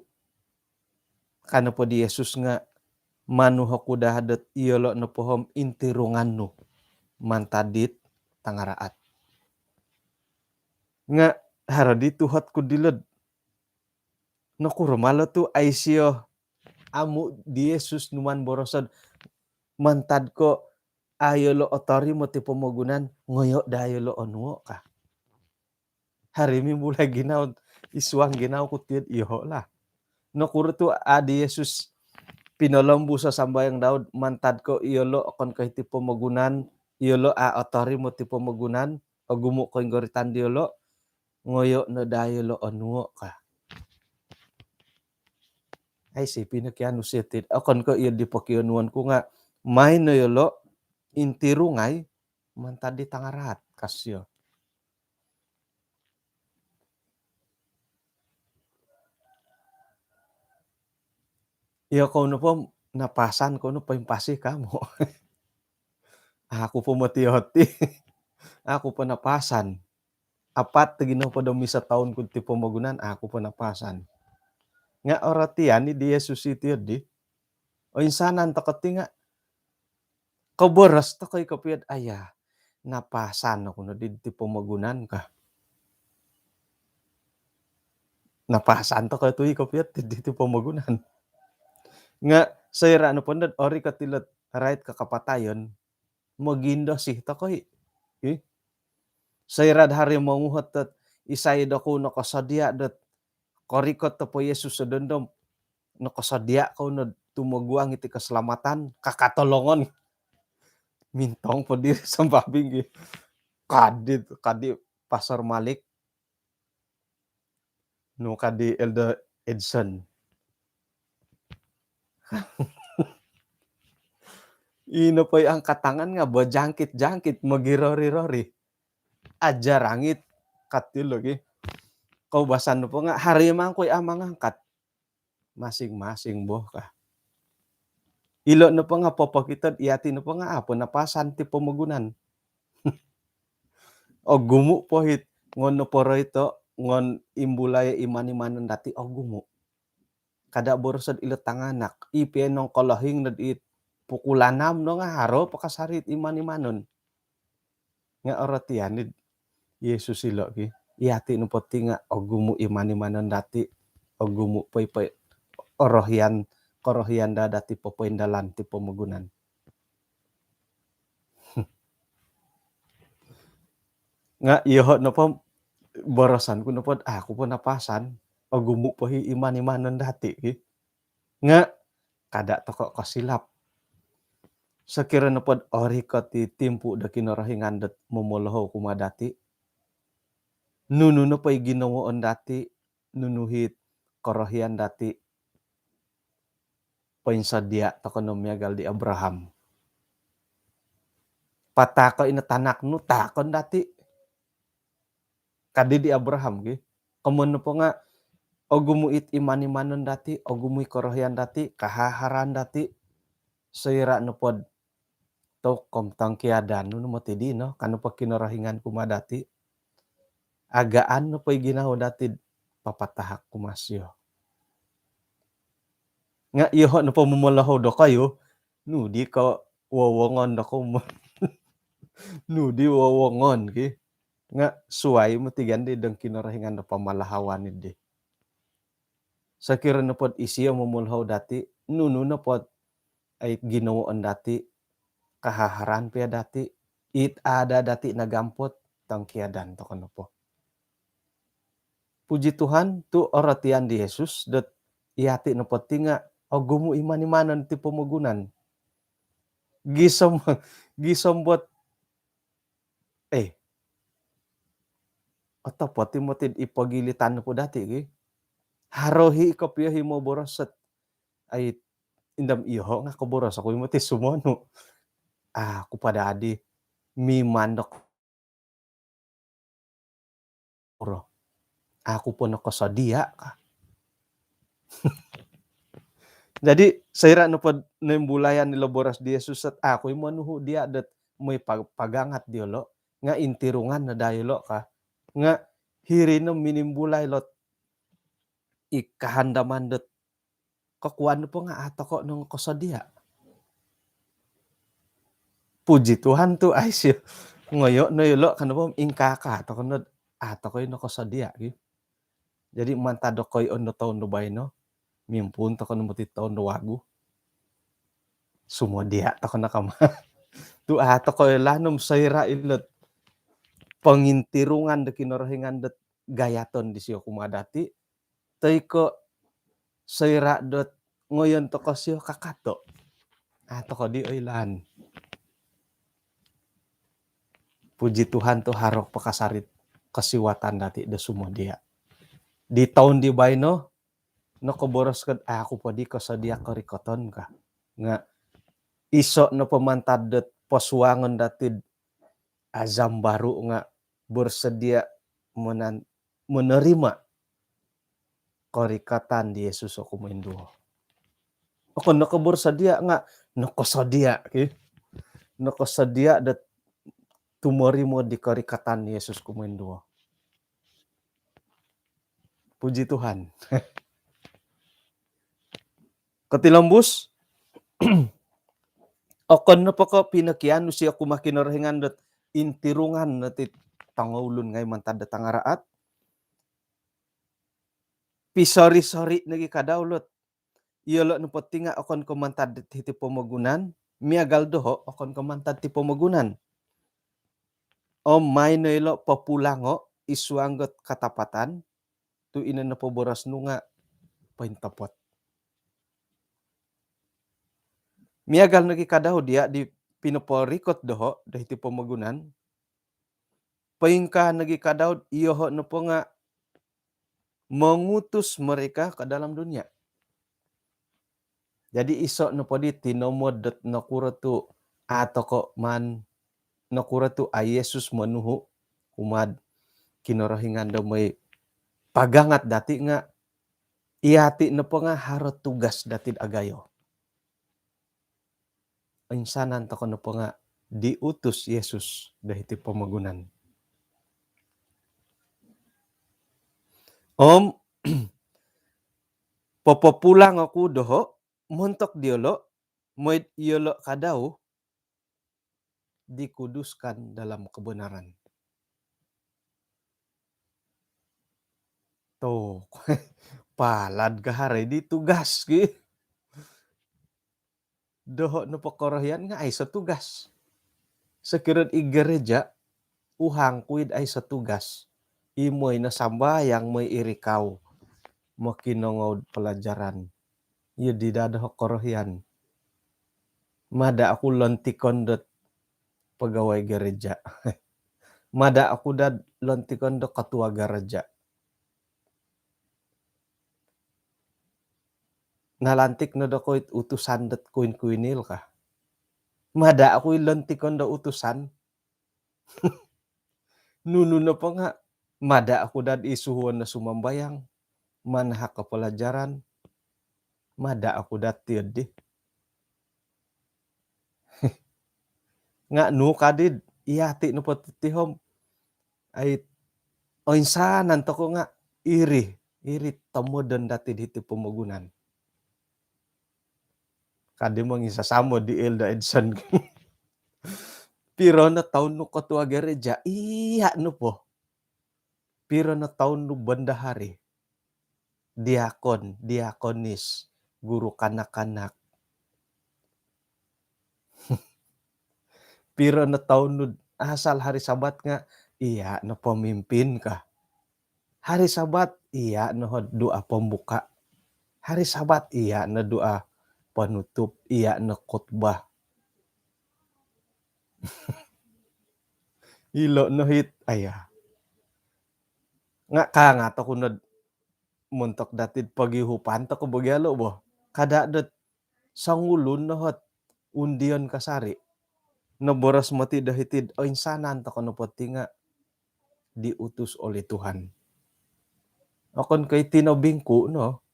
ka nopo di Yesus nga', manu oku daa dot iyolo' nopo om intirungan nu mantad dit tangaraat. Nga' haro di tuhot ku dilo'd, nokuro malo tu' a' isio, amu' di Yesus numaan boroso'd mantad ko' a' iyolo' otorimo ti pomogunan, ngoyo' daa iyolo' onuo' ka. Haro i' mimbulai ginawo, i suang ginawo ku tiyo'd iyoho' lah. Nokuro tu' a' di Yesus pinolombus o sambayang dau'd mantad ko' iyolo' okon ko' hiti pomogunan, iyolo' a' otorimo ti pomogunan, ogumu' koinggoritan diyolo', ngoyo' no daa iyolo' onuo' ka. Ai si pinokianu sio ti, okon ko' iyo di pokionuon ku nga' maan no iyolo' intirungai mantad di tangaraat, ka sio. Iyokou nopo napasan kou no poimpasi kamu'. Aku po moti-oti. Aku po napasan. Apat tagi nopo do miso toun ku ti pomogunan, aku po napasan. Nga' orotian i' di Yesus iti oddi. Oinsanan toko' ti nga' koboros toko' i' kopio'd, aya, napasan oku noddi ti pomogunan ka. Napasan toko' tu' i' kopio'd ti, ti pomogunan. Nga' soira' nopo nod orikot ilo'd rait ko' kapatayon, mogindosi toko' i'. Ih. Soira'd haro i' monguhot dot, isai dokou nokosodia' dot korikot topo Yesus do dondo, nokosodia' kou nod tumoguang iti keselamatan, kakatolongon. Mintong po diri sambabing gi. Kadi, kadi Pastor Malik, nu ka di Elder Edson. Ino po i angkat tangan nga bojangkit-jangkit, mogirori-rori. Aja rangit, kat ilo gi. Koubasan nopo nga haro i mangkui a mangangkat. Masing-masing bo ka. Ilo nopo nga popokito, iyati nopo nga apo napasan ti pomogunan. Ogumu po hiti, ngon nopo roito, ngon imbulai iman-imanon dati, ogumu. Kada boroso ilo tanganak, i pia nongkolohing nod it pukul anam no nga haro po kasari it iman-imanon. Nga orotian id Yesus ilo ki, iyati nopo ti nga ogumu iman-imanon dati, ogumu poi-poi orohian, korohian daa dati popoindalan ti pomogunan. Nga iyoho nopo, boroson ku nopo, aku po napasan, ogumu po hi iman-imanon dati ki. Nga kada toko kosilap. Sokiro nopo do orikot i timpu do Kinorohingan dot momolohou kumaa dati, nunu nopo i ginowoon dati, nunu hit korohian dati, poinsodia toko no miagal di Abraham. Patahako ino tanak nu, tahakon dati. Kadi di Abraham ki. Komoyon nopo nga ogumu it iman-imanon dati, ogumu i korohian dati, kahaharan dati. Soira nopo do tokou om tongkiadan nu no moti dino, ka nopo Kinorohingan kumaa dati. Agaan nopo i ginawo dati do papatahak kumaa sio. Nga iyoho nopo momolohou dokoyu, nu di ko wowongon dokoyu. Nu di wowongon ki. Nga suai moti gandi dong Kinorohingan do pamalahawan di. Sokiro nopo do isio momolohou dati, nunu nopo do ai ginowoon dati, kahaharan pia dati, it ada dati nagampot, tongkiadan toko nopo. Puji Tuhan, tu orotian di Yesus dot iyati nopo ti nga ogumu iman-imanon ti pomogunan. Gisom, gisom bot, eh, otopot i moti id pogilitan nopo dati ki. Haro hi kopio hi moboros dot, ai, indam iyoho nga koboros oku i moti sumonu. Aku po daa di mimandok ro. Aku po nokosodia ka. Jadi, soira nopo do noimbulayan ilo boros di Yesus dot aku i monuhu dia dot moi pag-, pagangat diolo, nga intirungan no daa ilo ka. Nga hiri no minimbulai lot i kahandaman dot kokuan nopo nga a toko nongokosodia. Puji Tuhan tu ai sio ngoyo no ilo, ka nopo ingkaa ka toko no, a toko i nokosodia ki. Jadi mantad do koiyon do toun do baino, mimpuun toko no moti toun do wagu, sumodia toko no kama. Tu a toko i lanom soira ilo pongintirungan do Kinorohingan dot gayaton disio kumaa dati, toi ko soira dot ngoyon toko sio kakato. A toko di oilaan. Puji Tuhan tu haro po kasari it kosiwatan dati do sumodia. Di toun di baino, nokoboros ko do aku po di kosodia korikoton ka. Nga iso nopo mantad dot posuangon dati do azam baru nga bersedia menan-, menerima korikatan di Yesus o kumoinduo. Okon no ko bersedia nga nokosodia ki. Nokosodia dot tumorimo di korikatan Yesus kumoinduo. Puji Tuhan. Kotilombus, okon nopo ko pinokianu sio kumaa Kinorohingan dot intirungan no ti tongoulun ngai mantad do tangaraat, pisori-sori nogi kadau lot. Iyolo nopo ti nga okon ko mantad hiti pomogunan, miagal doho okon ko mantad ti pomogunan. Om maai no ilo populango id suang dot katapatan, tu ino nopo boros nu nga pointopot. Miagal nogi kadau dia di pinoporikot doho do hiti pomogunan, poingkaa nogi ka Daud, iyoho' nopo nga' mengutus mereka ke dalam dunia. Jadi iso' nopo di tinomod dot nokuro tu' a' toko' maan, nokuro tu' a' Yesus monuhu' kumaa'd Kinorohingan do moi pagangat dati' nga' iyati' nopo nga' haro tugas dati'd agayo. Insanan toko' nopo nga' diutus Yesus do hiti pomogunan. Om popopulang oku doho' montok diyolo', moi'd iyolo' kadau dikuduskan dalam kebenaran. Too, palad ka haro di tugas ki. Doho' nopo korohian nga' aiso tugas. Sokiro'd i gereja, uhang kui'd aiso tugas. I moi no sambayang, moi irikau, mokinongou'd pelajaran. Iyo di daa doho' korohian. Mada' oku lontikon dot pegawai gereja. Mada' oku daa lontikon dot ketua gereja. Nalantik no dokoyu utusan dot kuin-kuinil ka. Mada' oku i lontikon do utusan. Nunu nopo nga' mada' oku daa i suhuon do sumambayang, manahak ko pelajaran, mada' oku daa tiyo di. Nga' nu kadi'd iyati' nopo titi om, ai, oinsanan toko' nga' iri, iri tomodon dati'd hiti pomogunan. Kadi' monginsasamo di Elder Edson. Piro no toun nu ketua gereja? Iya' nopo. Piro no toun nu bendahari, diakon, diakonis, guru kanak-kanak? Piro no toun nu asal hari Sabat nga' iya' no pemimpin ka? Hari Sabat iya' no doa pembuka. Hari Sabat iya' no doa penutup, iya' no khutbah. Ilo' no hit, aya. Nga' kaangat oku nod montok dati'd pogiuhupan toko' bo gia lo' bo. Kada' dot songulun no hot undion kasari'. Noboros moti' do hiti'd oinsanan toko' nopo ti nga' diutus oleh Tuhan. Okon ko' iti no bingku' no.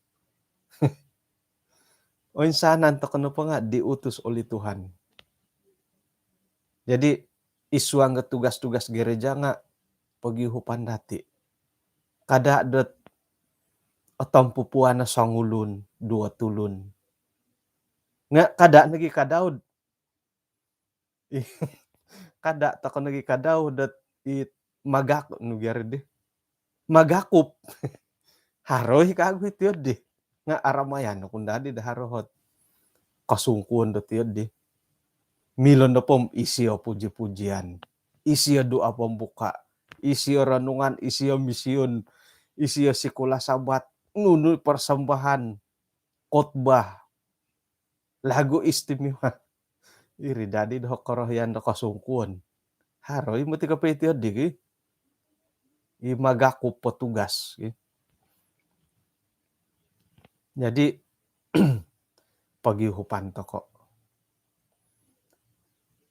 Oinsanan toko' nopo nga' diutus oleh Tuhan. Jadi, i suang do tugas-tugas gereja nga' pogiuhupan dati'. Kada' dot otompupuan o songulun, duo tulun. Nga' kada' nogi' kadau'd Kada' toko' nogi' kadau dot i magak-, nu gia ri di. Magakup. Haro i kaagu i tiyo di. Nga' aramayan oku nda di do haro hot kosungkuon do tiyo di. Milo nopo om isio puji-pujian. Isio doa pembuka. Isio renungan, isio misiun. Isio sikula Sabat. Nunu persembahan. Khotbah. Lagu istimewa. Iri dadi do korohian do kosungkuon. Haro i moti kopio tiyo di ki. I magakup petugas ki. Jadi, pogiuhupan toko'.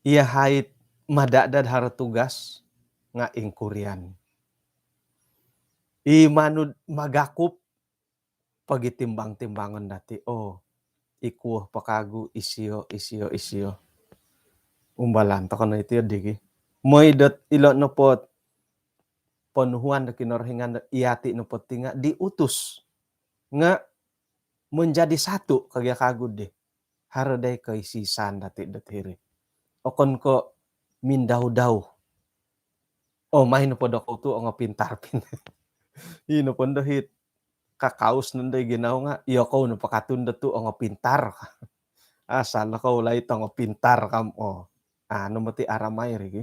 Iyahai mada' dad haro tugas nga' ingkurian. I manu'd magakup pogitimbang-timbangon dati', oo, i kuo po kaagu isio, isio, isio. Umbalan toko' no iti di ki. Moi dot ilo' nopo ponuhuan do Kinorohingan dot iyati' nopo ti nga' diutus. Nga' menjadi satu ka gia kaagu di. Haro dai koisisan dati' dot hiri. Okon ko' mindau-dau. Oo, mai nopo dokou tu' ongopintar pin. Ino po ndo hit kakaus nondo i ginawo nga', iyokou nopo katun do tu' ongopintar. Asal nokou lai tongopintar kam, oo. Anu moti aramai ri ki.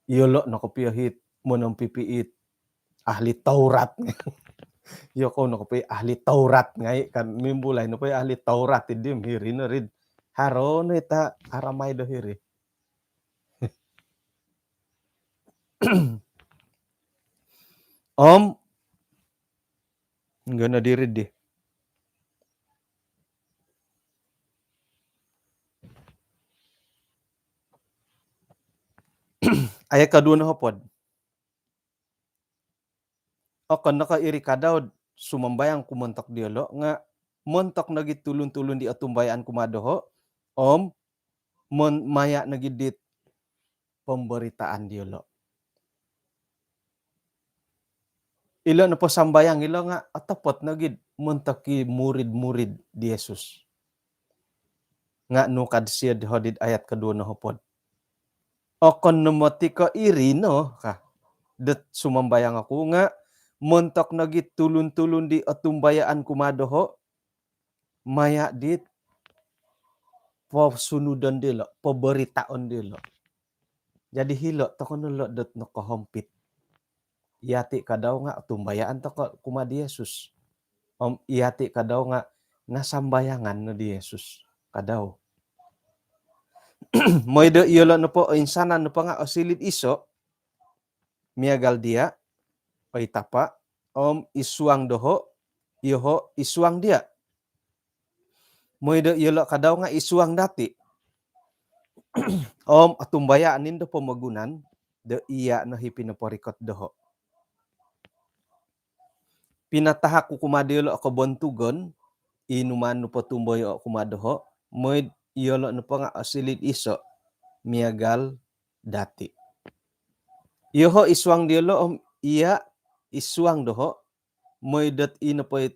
Iyolo' no kopio hit monompipiit ahli Taurat. Iyokou no kopio ahli Taurat ngai' kan, mimbulai nopo i ahli Taurat iddi om hiri no rid. Haro no ita aramai do hiri. Om, nggana diri di. Ayat kaduo nohopod. Okon no ko iri ka Daud sumambayang ku montok diolo, nga montok nogi tulun-tulun di otumbayaan kumaa doho, om mon-, maya nogi dit pemberitaan diolo. Ilo nopo sambayang ilo nga otopot nogi montok i murid-murid di Yesus. Nga nu kad sio di hodi id ayat kaduo nohopod. Okon no moti ko iri no ka dot sumambayang oku, nga montok nogi tulun-tulun di otumbayaan kumaa doho, maya dit posunudon diolo, poberitaon diolo. Jadi hilo tokou no lo dot nokohompit. Yati ka Daud nga otumbayaan tokou kumaa di Yesus. Om yati ka Daud nga nasambayangan no di Yesus ka Daud. Mooi do iyolo nopo oinsanan nopo nga osiliu id iso miagal dia, oi Tapa, om id suang doho, yoho id suang dia. Mooi do iyolo ka Daud nga id suang dati. Om otumbayaan nondo pomogunan do iya no i pinoporikot doho. Pinatahak ku kumaa diolo o kobontugon i numaan nu potumboyoo kumaa doho, mooi do iyolo nopo nga osiliu id iso miagal dati. Yoho id suang diolo om iya id suang doho, mooi dot i nopo i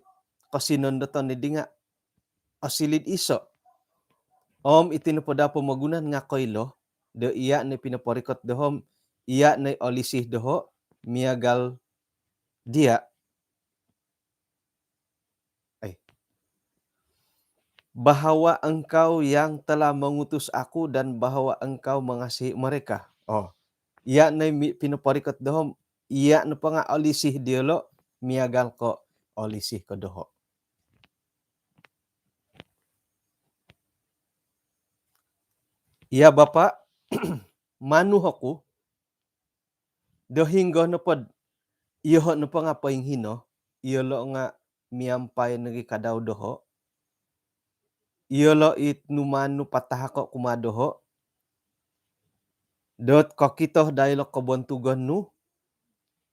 kosinondoton dii nga osiliu id iso. Om iti nopo daa pomogunan nga koilo do iya no i pinoporikot doho, om iya no i olisi doho miagal dia. Eh. Bahawa Engkau yang telah mengutus aku dan bahawa Engkau mengasihi mereka. Oh. Iya no i mi-, pinoporikot doho, iya nopo nga olisi diolo miagal ko olisi ko doho. Ya Bapa, manu oku do hinggo nopo d-, yoho nopo nga poinghino, iyolo nga miampai nogi ka Daud doho, iyolo it numaan nu patahako kumaa doho, dot kokito daa ilo kobontugon nu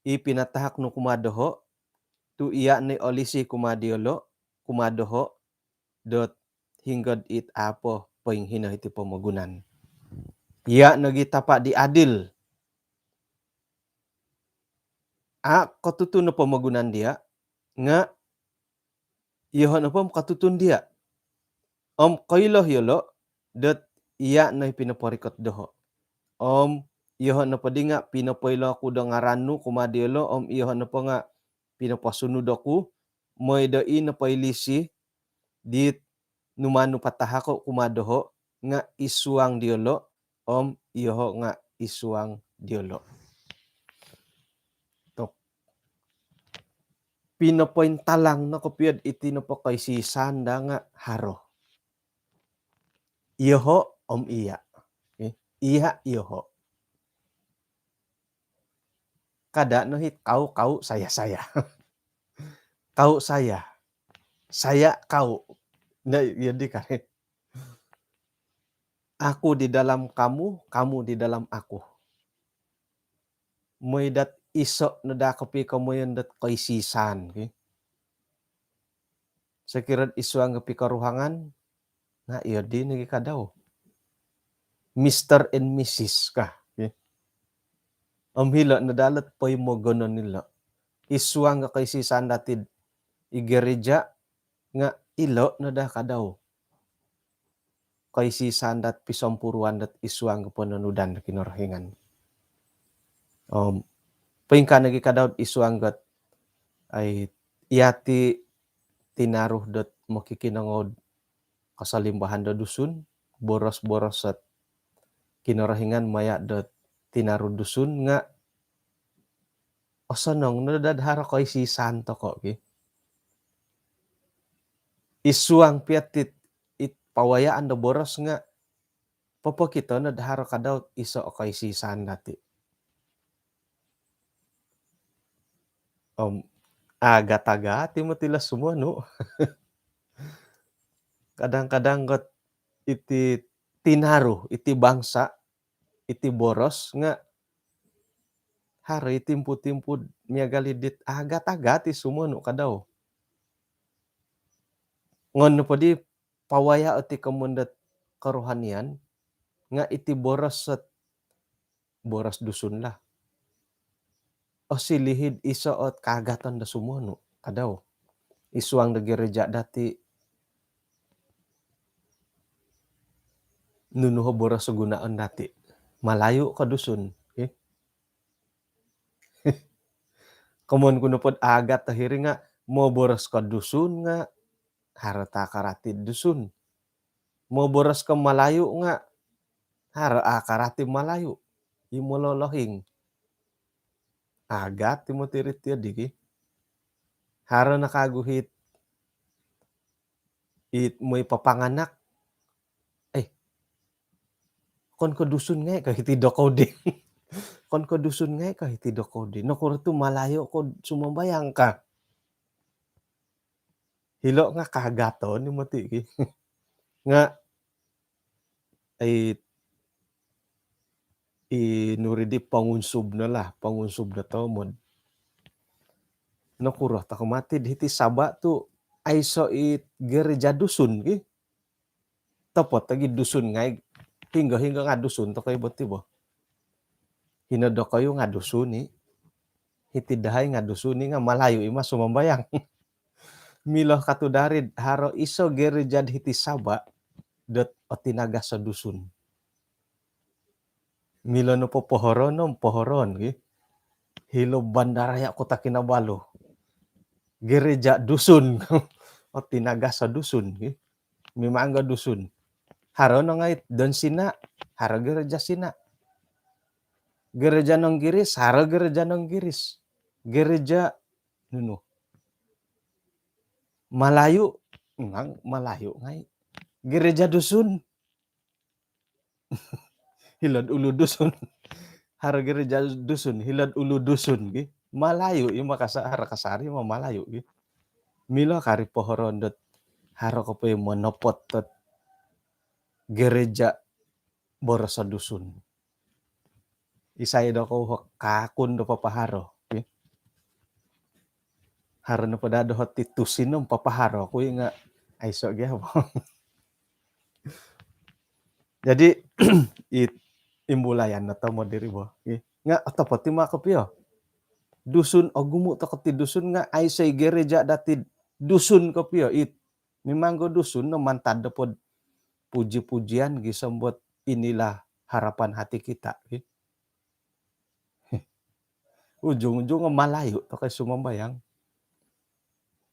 i pinatahak nu kumaa doho, tu iya no i olisi kumaa diolo, kumaa doho, dot hinggo d it a po poinghino iti pomogunan. Iya nogi Tapa di adil. A kotutun o pomogunan dia, nga yoho nopo om kotutun dia. Om koilo yolo dot iya no i pinoporikot doho. Om yoho nopo di nga pinopoilo oku do ngaran nu kumaa diolo, om yoho nopo nga pinoposunud oku, mooi do i nopo i olisi dit numaan nu patahako kumaa doho nga id suang diolo, om yoho nga id suang diolo. Tok. Pinopointalang no kopio d iti nopo koisi-isaan daa nga haro. Yoho om iya. Eh, iya yoho. Kada no it kau, kau, saya, saya. Kau, saya. Saya, kau. Nah, iya di kare. Aku di dalam kamu, kamu di dalam aku. Mooi dot iso no daa kopio komoyon dot koisi-isaan, ki. Sokiro id suang do pikoruhangan, nga iyo di nogi ka Daud. Mister and Missus ka, ki. Om hilo no daa lot poimogonon ilo. Id suang do koisi-isaan dati id gereja, nga ilo no daa ka Daud. Koisi-isaan dot pisompuruan dot id suang do pononudan do Kinorohingan. Om poingkaa nogi ka Daud id suang dot, ai, yati tinaru dot mokikinongou d kosolimbahan do Dusun, boros-boros dot Kinorohingan maya dot tinaru Dusun nga osonong no daa d haro koisi-isaan toko, ki. Id suang pia dit it pawayaan do boros nga popokito no d haro ka Daud iso o koisi-isaan dati. Om agat-agat i moti lo sumonu. Kadang-kadang got iti tinaru, iti bangsa, iti boros nga haro i timpu-timpu miagal i dit agat-agat i sumonu kadau. Ngon nopo di pawaya oti komoyon dot kerohanian nga iti boros ot boros Dusun lah. Osiliu id iso ot kaagatan do sumonu kadau. Id suang do gereja dati, nunu o boros o gunoon dati? Malayu ko Dusun? Okey. Komoyon ku nopo dot agat o hiri nga moboros ko Dusun nga haro ot karati Dusun. Moboros ko Malayu nga haro ot karati Malayu. I mololohing. Agat i moti iri ti di ki. Haro no kagu it, it mooi papanganak. Eh, okon ko Dusun ngai ka hiti dokoyu di? Okon ko Dusun ngai ka hiti dokoyu di? Nokuro tu Malayu ko sumambayang ka? Hilo nga kaagaton i moti ki. Nga i, i nuri di pongunsub no lah, pongunsub no tomod. Nokuro toko moti hiti Sabah tu aiso i gereja Dusun ki? Otopot lagi Dusun ngai, hinggo-hinggo nga Dusun tokou bo ti bo. Hino dokoyu nga Dusun i. Hiti dahai nga Dusun i nga Malayu i ma sumambayang. Milo ka tu dari haro iso gereja hiti Sabah dot otinagas o Dusun. Milo nopo pohoroon, pohoroon ki. Hilo bandaraya Kota Kinabalu. Gereja Dusun. Otinagas o Dusun ki. Mimang o Dusun. Haro no ngai don Sina, haro gereja Sina. Gereja Inggiris, haro gereja Inggiris. Gereja nunu? Malayu, nang Malayu ngai. Gereja Dusun. Hilo'd Ulu Dusun. Haro gereja Dusun hilo'd Ulu Dusun ki. Malayu i ma kasa-, haro kasari ma Malayu ki. Milo kari pohoroon dot haro kopio monopot dot gereja boros o Dusun. Isai dokoyu o kaakun do papaharo ki? Haro nopo daa doho ti tusin om papaharo ku i nga aiso gia bo. Jadi i imbulayan no tomod diri bo. Nga otopot i ma kopio. Dusun, ogumu toko ti Dusun nga aiso i gereja dati Dusun kopio. It mimang o Dusun no mantad nopo do puji-pujian gisom dot inilah harapan hati kita. Ujung-ujung nga Malayu tokou sumambayang.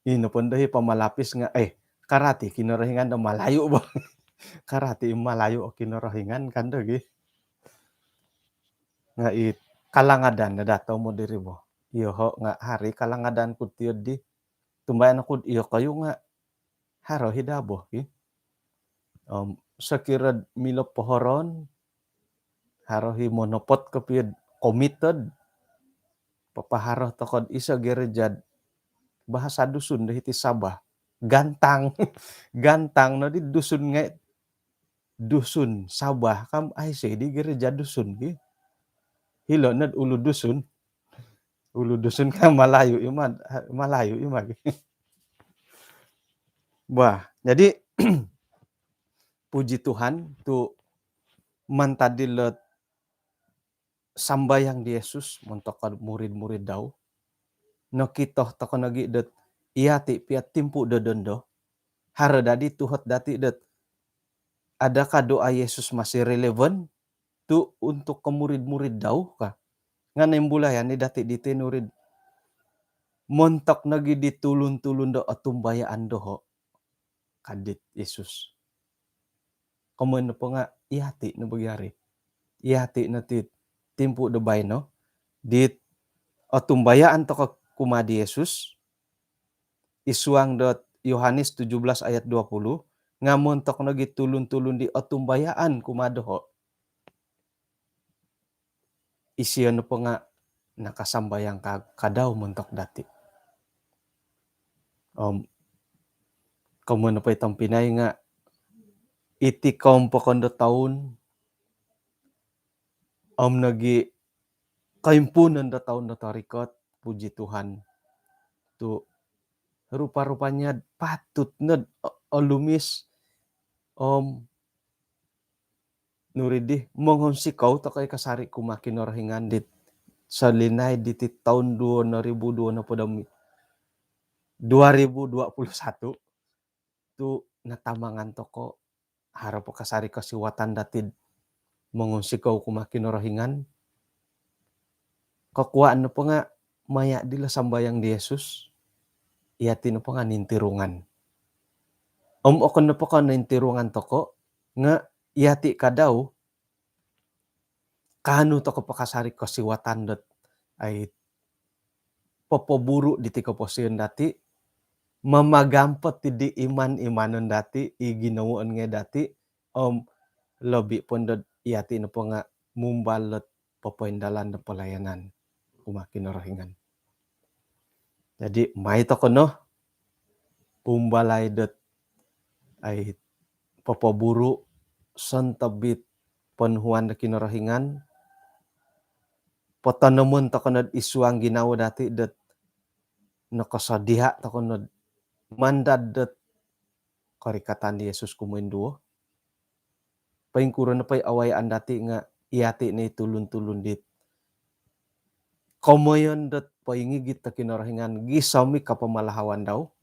Ino po ndo i pamalapis nga, eh, karati Kinorohingan do Malayu bo. Karati Malayu o Kinorohingan kan do gi. Nga i kalangadan no daa tomod diri bo. Iyoho nga haro i kalangadan ku tiyo di. Tumbayaan oku do iyokoyu nga haro i daa bo ki. Om sokiro do milo pohoroon, haro i monopot kopio do committed papaharo toko do iso gereja do bahasa Dusun do hiti Sabah. Gantang. Gantang no di Dusun ngai. Dusun Sabah kam aiso di gereja Dusun ki. Hilo no do Ulu Dusun. Ulu Dusun kam Malayu i ma, Malayu i ma ki. Bah, jadi puji Tuhan tu mantad dilo sambayang di Yesus montok murid-murid dau. Nokito toko nogi dot iti pia timpu do dondo. Haro daa di tuhot dati dot adakah doa Yesus masih relevan tu untuk ko murid-murid dau ka. Nga noimbulayan i dati diti nurid montok nogi di tulun-tulun do otumbayaan doho. Ka dit Yesus. Komoyon nopo nga iti no bo gia ri. Iti no ti timpu do baino. Dit otumbayaan toko kumaa di Yesus. Id suang dot Yohanes tujuh belas ayat dua puluh. Nga montok nogi tulun-tulun di otumbayaan kumaa doho. Isio nopo nga nakasambayang ka-, kadau montok dati. Om komoyon nopo i tompinai nga iti koompokon do toun om nogi koimpuunon do toun do torikot, puji Tuhan, tu rupa-rupanya patut nod o-, olumis om nuridi mongunsikou tokou kasari kumaa Kinorohingan dit solinaid diti toun duo noribu duo nopod om, dua ribu dua puluh satu tu natamangan tokou haro po kasari kosiwatan dati mongunsikou kumaa Kinorohingan. Kokuaan nopo nga maya dilo sambayang di Yesus, yati nopo nga nintirungan. Om okon nopo ko nintirungan tokou nga yati kadau kaanu tokou po kasari kosiwatan dot ai popoburu diti koposion dati, mamagampot di iman-imanon dati, i ginawoon ngai dati, om lobi pondod yati nopo nga mumbal dot popoindalan do pelayanan kumaa Kinorohingan. Jadi mai tokou no pumbalai dot ai popoburu sontobit ponuhuan do Kinorohingan, potonomon tokou nod isuang ginawo dati dot nokosodia tokou nod mandad dot korikatan di Yesus kumoinduo. Poingkuro nopo i awayaan dati nga yati no i tulun-tulun dit komoyon dot poingigit do Kinorohingan gisom i kapamalahawan dau,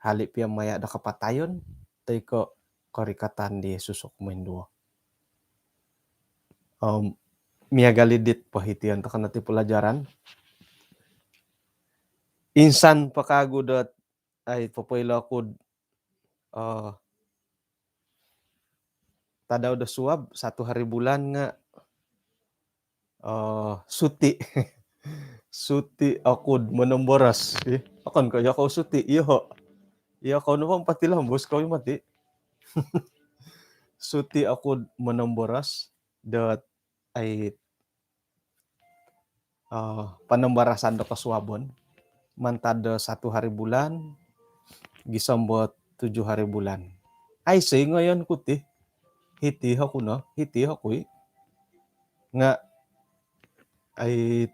hali pia maya do kapatayon toi ko korikatan di Yesus kumoinduo. Om miagal i dit pohition tokou no ti pelajaran. Insan po kagu dot ai popoilo ku do tadau do suab, satu hari bulan nga suti. Suti oku do monomboros. Okon ko iyokou suti, iyoho. Iyokou nopo potilombus kou i moti. Suti oku do monomboros dot ai panombarasan do kosuabon mantad do satu hari bulan gisom do tujuh hari bulan. Aiso i ngoyon ku ti, hiti oku no, hiti oku i. Nga ai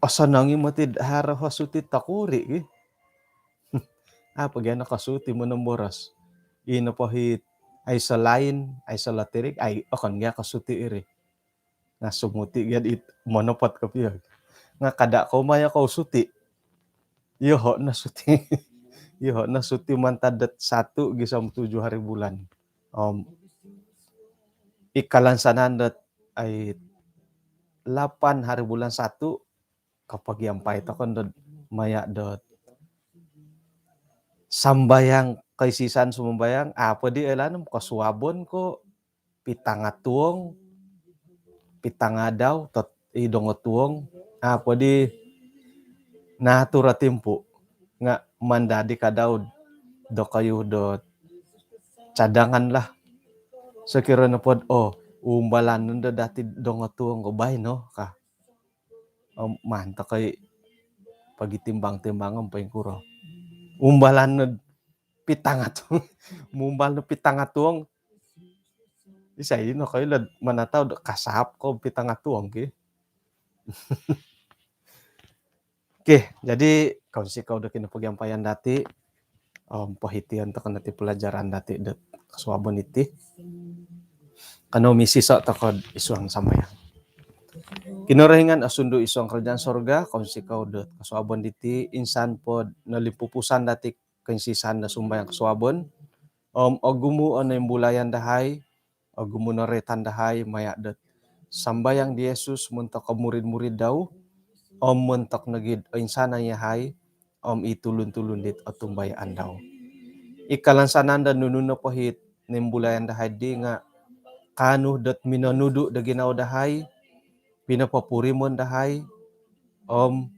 osonong i moti do haro o suti tokuri ki. Apo gia nokosuti monomboros? I nopo hiti aiso lain, aiso lotirik, ai okon gia kosuti iri. Nga sumuti gia it monopot kopio. Nga kada kou maya kou suti. Iyoho no suti. Iyoho no suti mantad dot satu gisom tujuh hari bulan. Om i kalansanan dot ai lapan hari bulan satu, kapagiampai tokou dot maya dot sambayang, kaisisan sumambayang, apo di oilaan om kosuabon ko pitanga tuong, pitanga adau, tot i dongotuong, apo di naatur o timpu nga mandadi kadau dokoyu do cadangan lah. Sokiro nopo do, oh, umbalan no do dati dongotuong ko baino ka. Om maan tokou i pogitimbang-timbang om poingkuro. Umbalan no pitanga tuong. Mumbal no pitanga tuong. Isai nokoilo do manatau do kasap ko pitanga tuong ki. Okey, jadi kounsikou do kinopogiampayan dati. Om pohition tokou no ti pelajaran dati dot kosuabon iti. Kanou misiso tokou id suang sambayang. Kinorohingan osundu id suang kerajaan sorga, kounsikou dot kosuabon diti, insan po do nolimpupusan dati koinsisan do sumbayang kosuabon. Om ogumu o noimbulayan dahai, ogumu noroitan dahai maya dot sambayang di Yesus montok o murid-murid dau, om montok nogi do oinsanan yahai om i tulun-tulun dit otumbayaan dau. I kalansanan do nunu nopo hiti noimbulayan dahai di nga kaanu dot minonudu do ginawo dahai, pinopopurimon dahai, om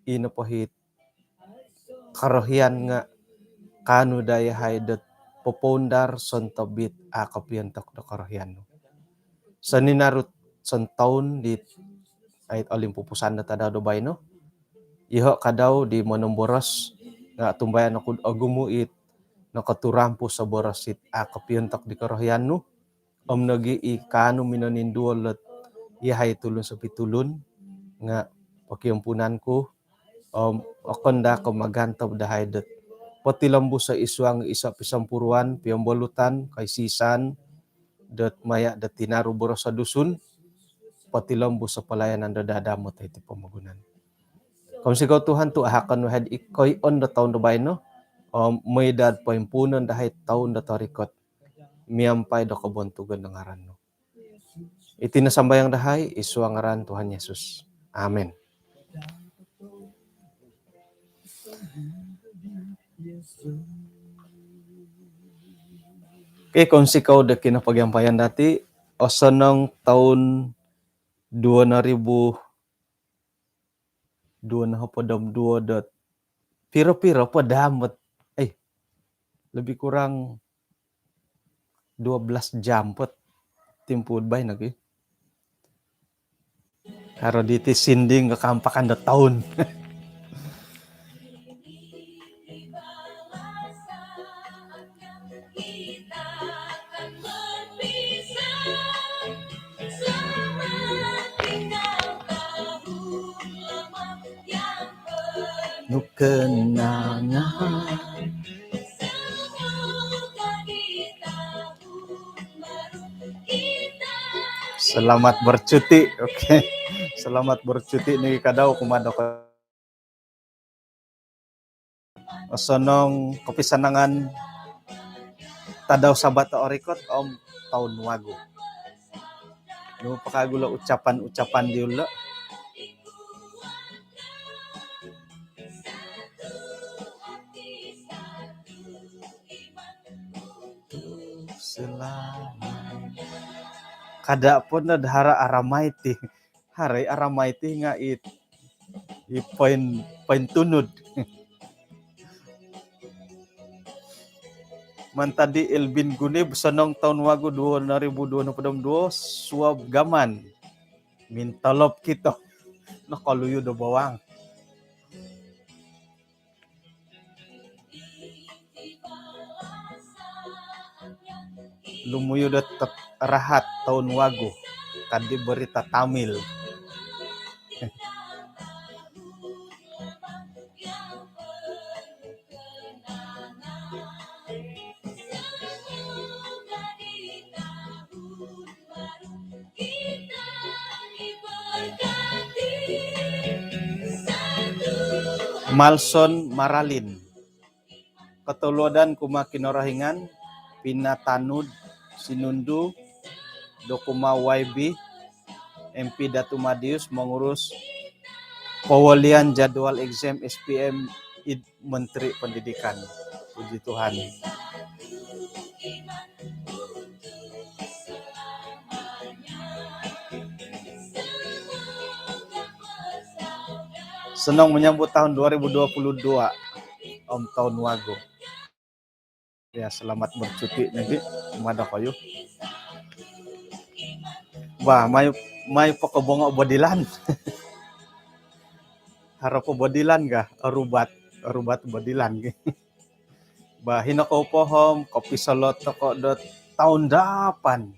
i nopo hiti korohian nga kaanu daa yahai dot popoundar sontobit a kopiontok do korohian nu. Soninaru sontoun dit ait olimpupusan do tadau do baino. Iho kadau di monomboros nga tumbayaan oku ogumu it nokoturampu soboros it a kopiontok di korohian nu. Om nogi i kaanu minoninduol dot iyahai tulun sopi tulun nga pokiompunan ku om okon daa ko magantob dahai dot potilombuso isuang iso pisompuruan, piombolutan, koisisan dot maya dot tinaru boroso Dusun, potilombuso palayanan do dadamot iti pomogunan. Kounsikou Tuhan tu ahakon wahad ikoi on do toun do baino om moidad poimpuunon dahai toun do torikot miampai do kobontugon do ngaran nu. Iti no sambayang dahai isuang ngaran Tuhan Yesus. Amin. Okey, kounsikou do kinopogiampayan dati, osonong toun duo noribu duo nohopod om duo dot piro-piro po daa mot, eh, lebih kurang dua belas jam po timpu baino ki. Haro diti sinding kakampakan do toun. Nu kenangan. Selamat bercuti. Okey. Selamat bercuti nogi kadau kumaa dokoyu. Osonong kopisanangan tadau Sabat do orikot om toun wagu. Nu po kagu lo ucapan-ucapan diolo. Selamat. Kada po no do haro aramai ti. Haro i aramai ti nga it, i poin, pointunud. Mantad di Elvin Gunib, sonong toun wagu duo noribu duo nopod om duo, suab gaman. Mintolop kito. Nokoluyu do bawang. Lumuyu do tet-, rahat toun wagu. Kadi berita Tamil. Malson Maralin. Kotoluadan kumaa Kinorohingan, pinatanud sinundu do kumaa Y B, M P Datuk Madius mongurus powolian jadual exam S P M id Menteri Pendidikan. Puji Tuhan. Senang menyambut tahun dua ribu dua puluh dua, om toun wagu. Ya, selamat bercuti nogi kumaa dokoyu. Bah, mai, mai po ko bongo bodilan. Haro po bodilan ka, orubat, orubat bodilan ki. Bah, hino kou po om kopisolot toko do toun dapan.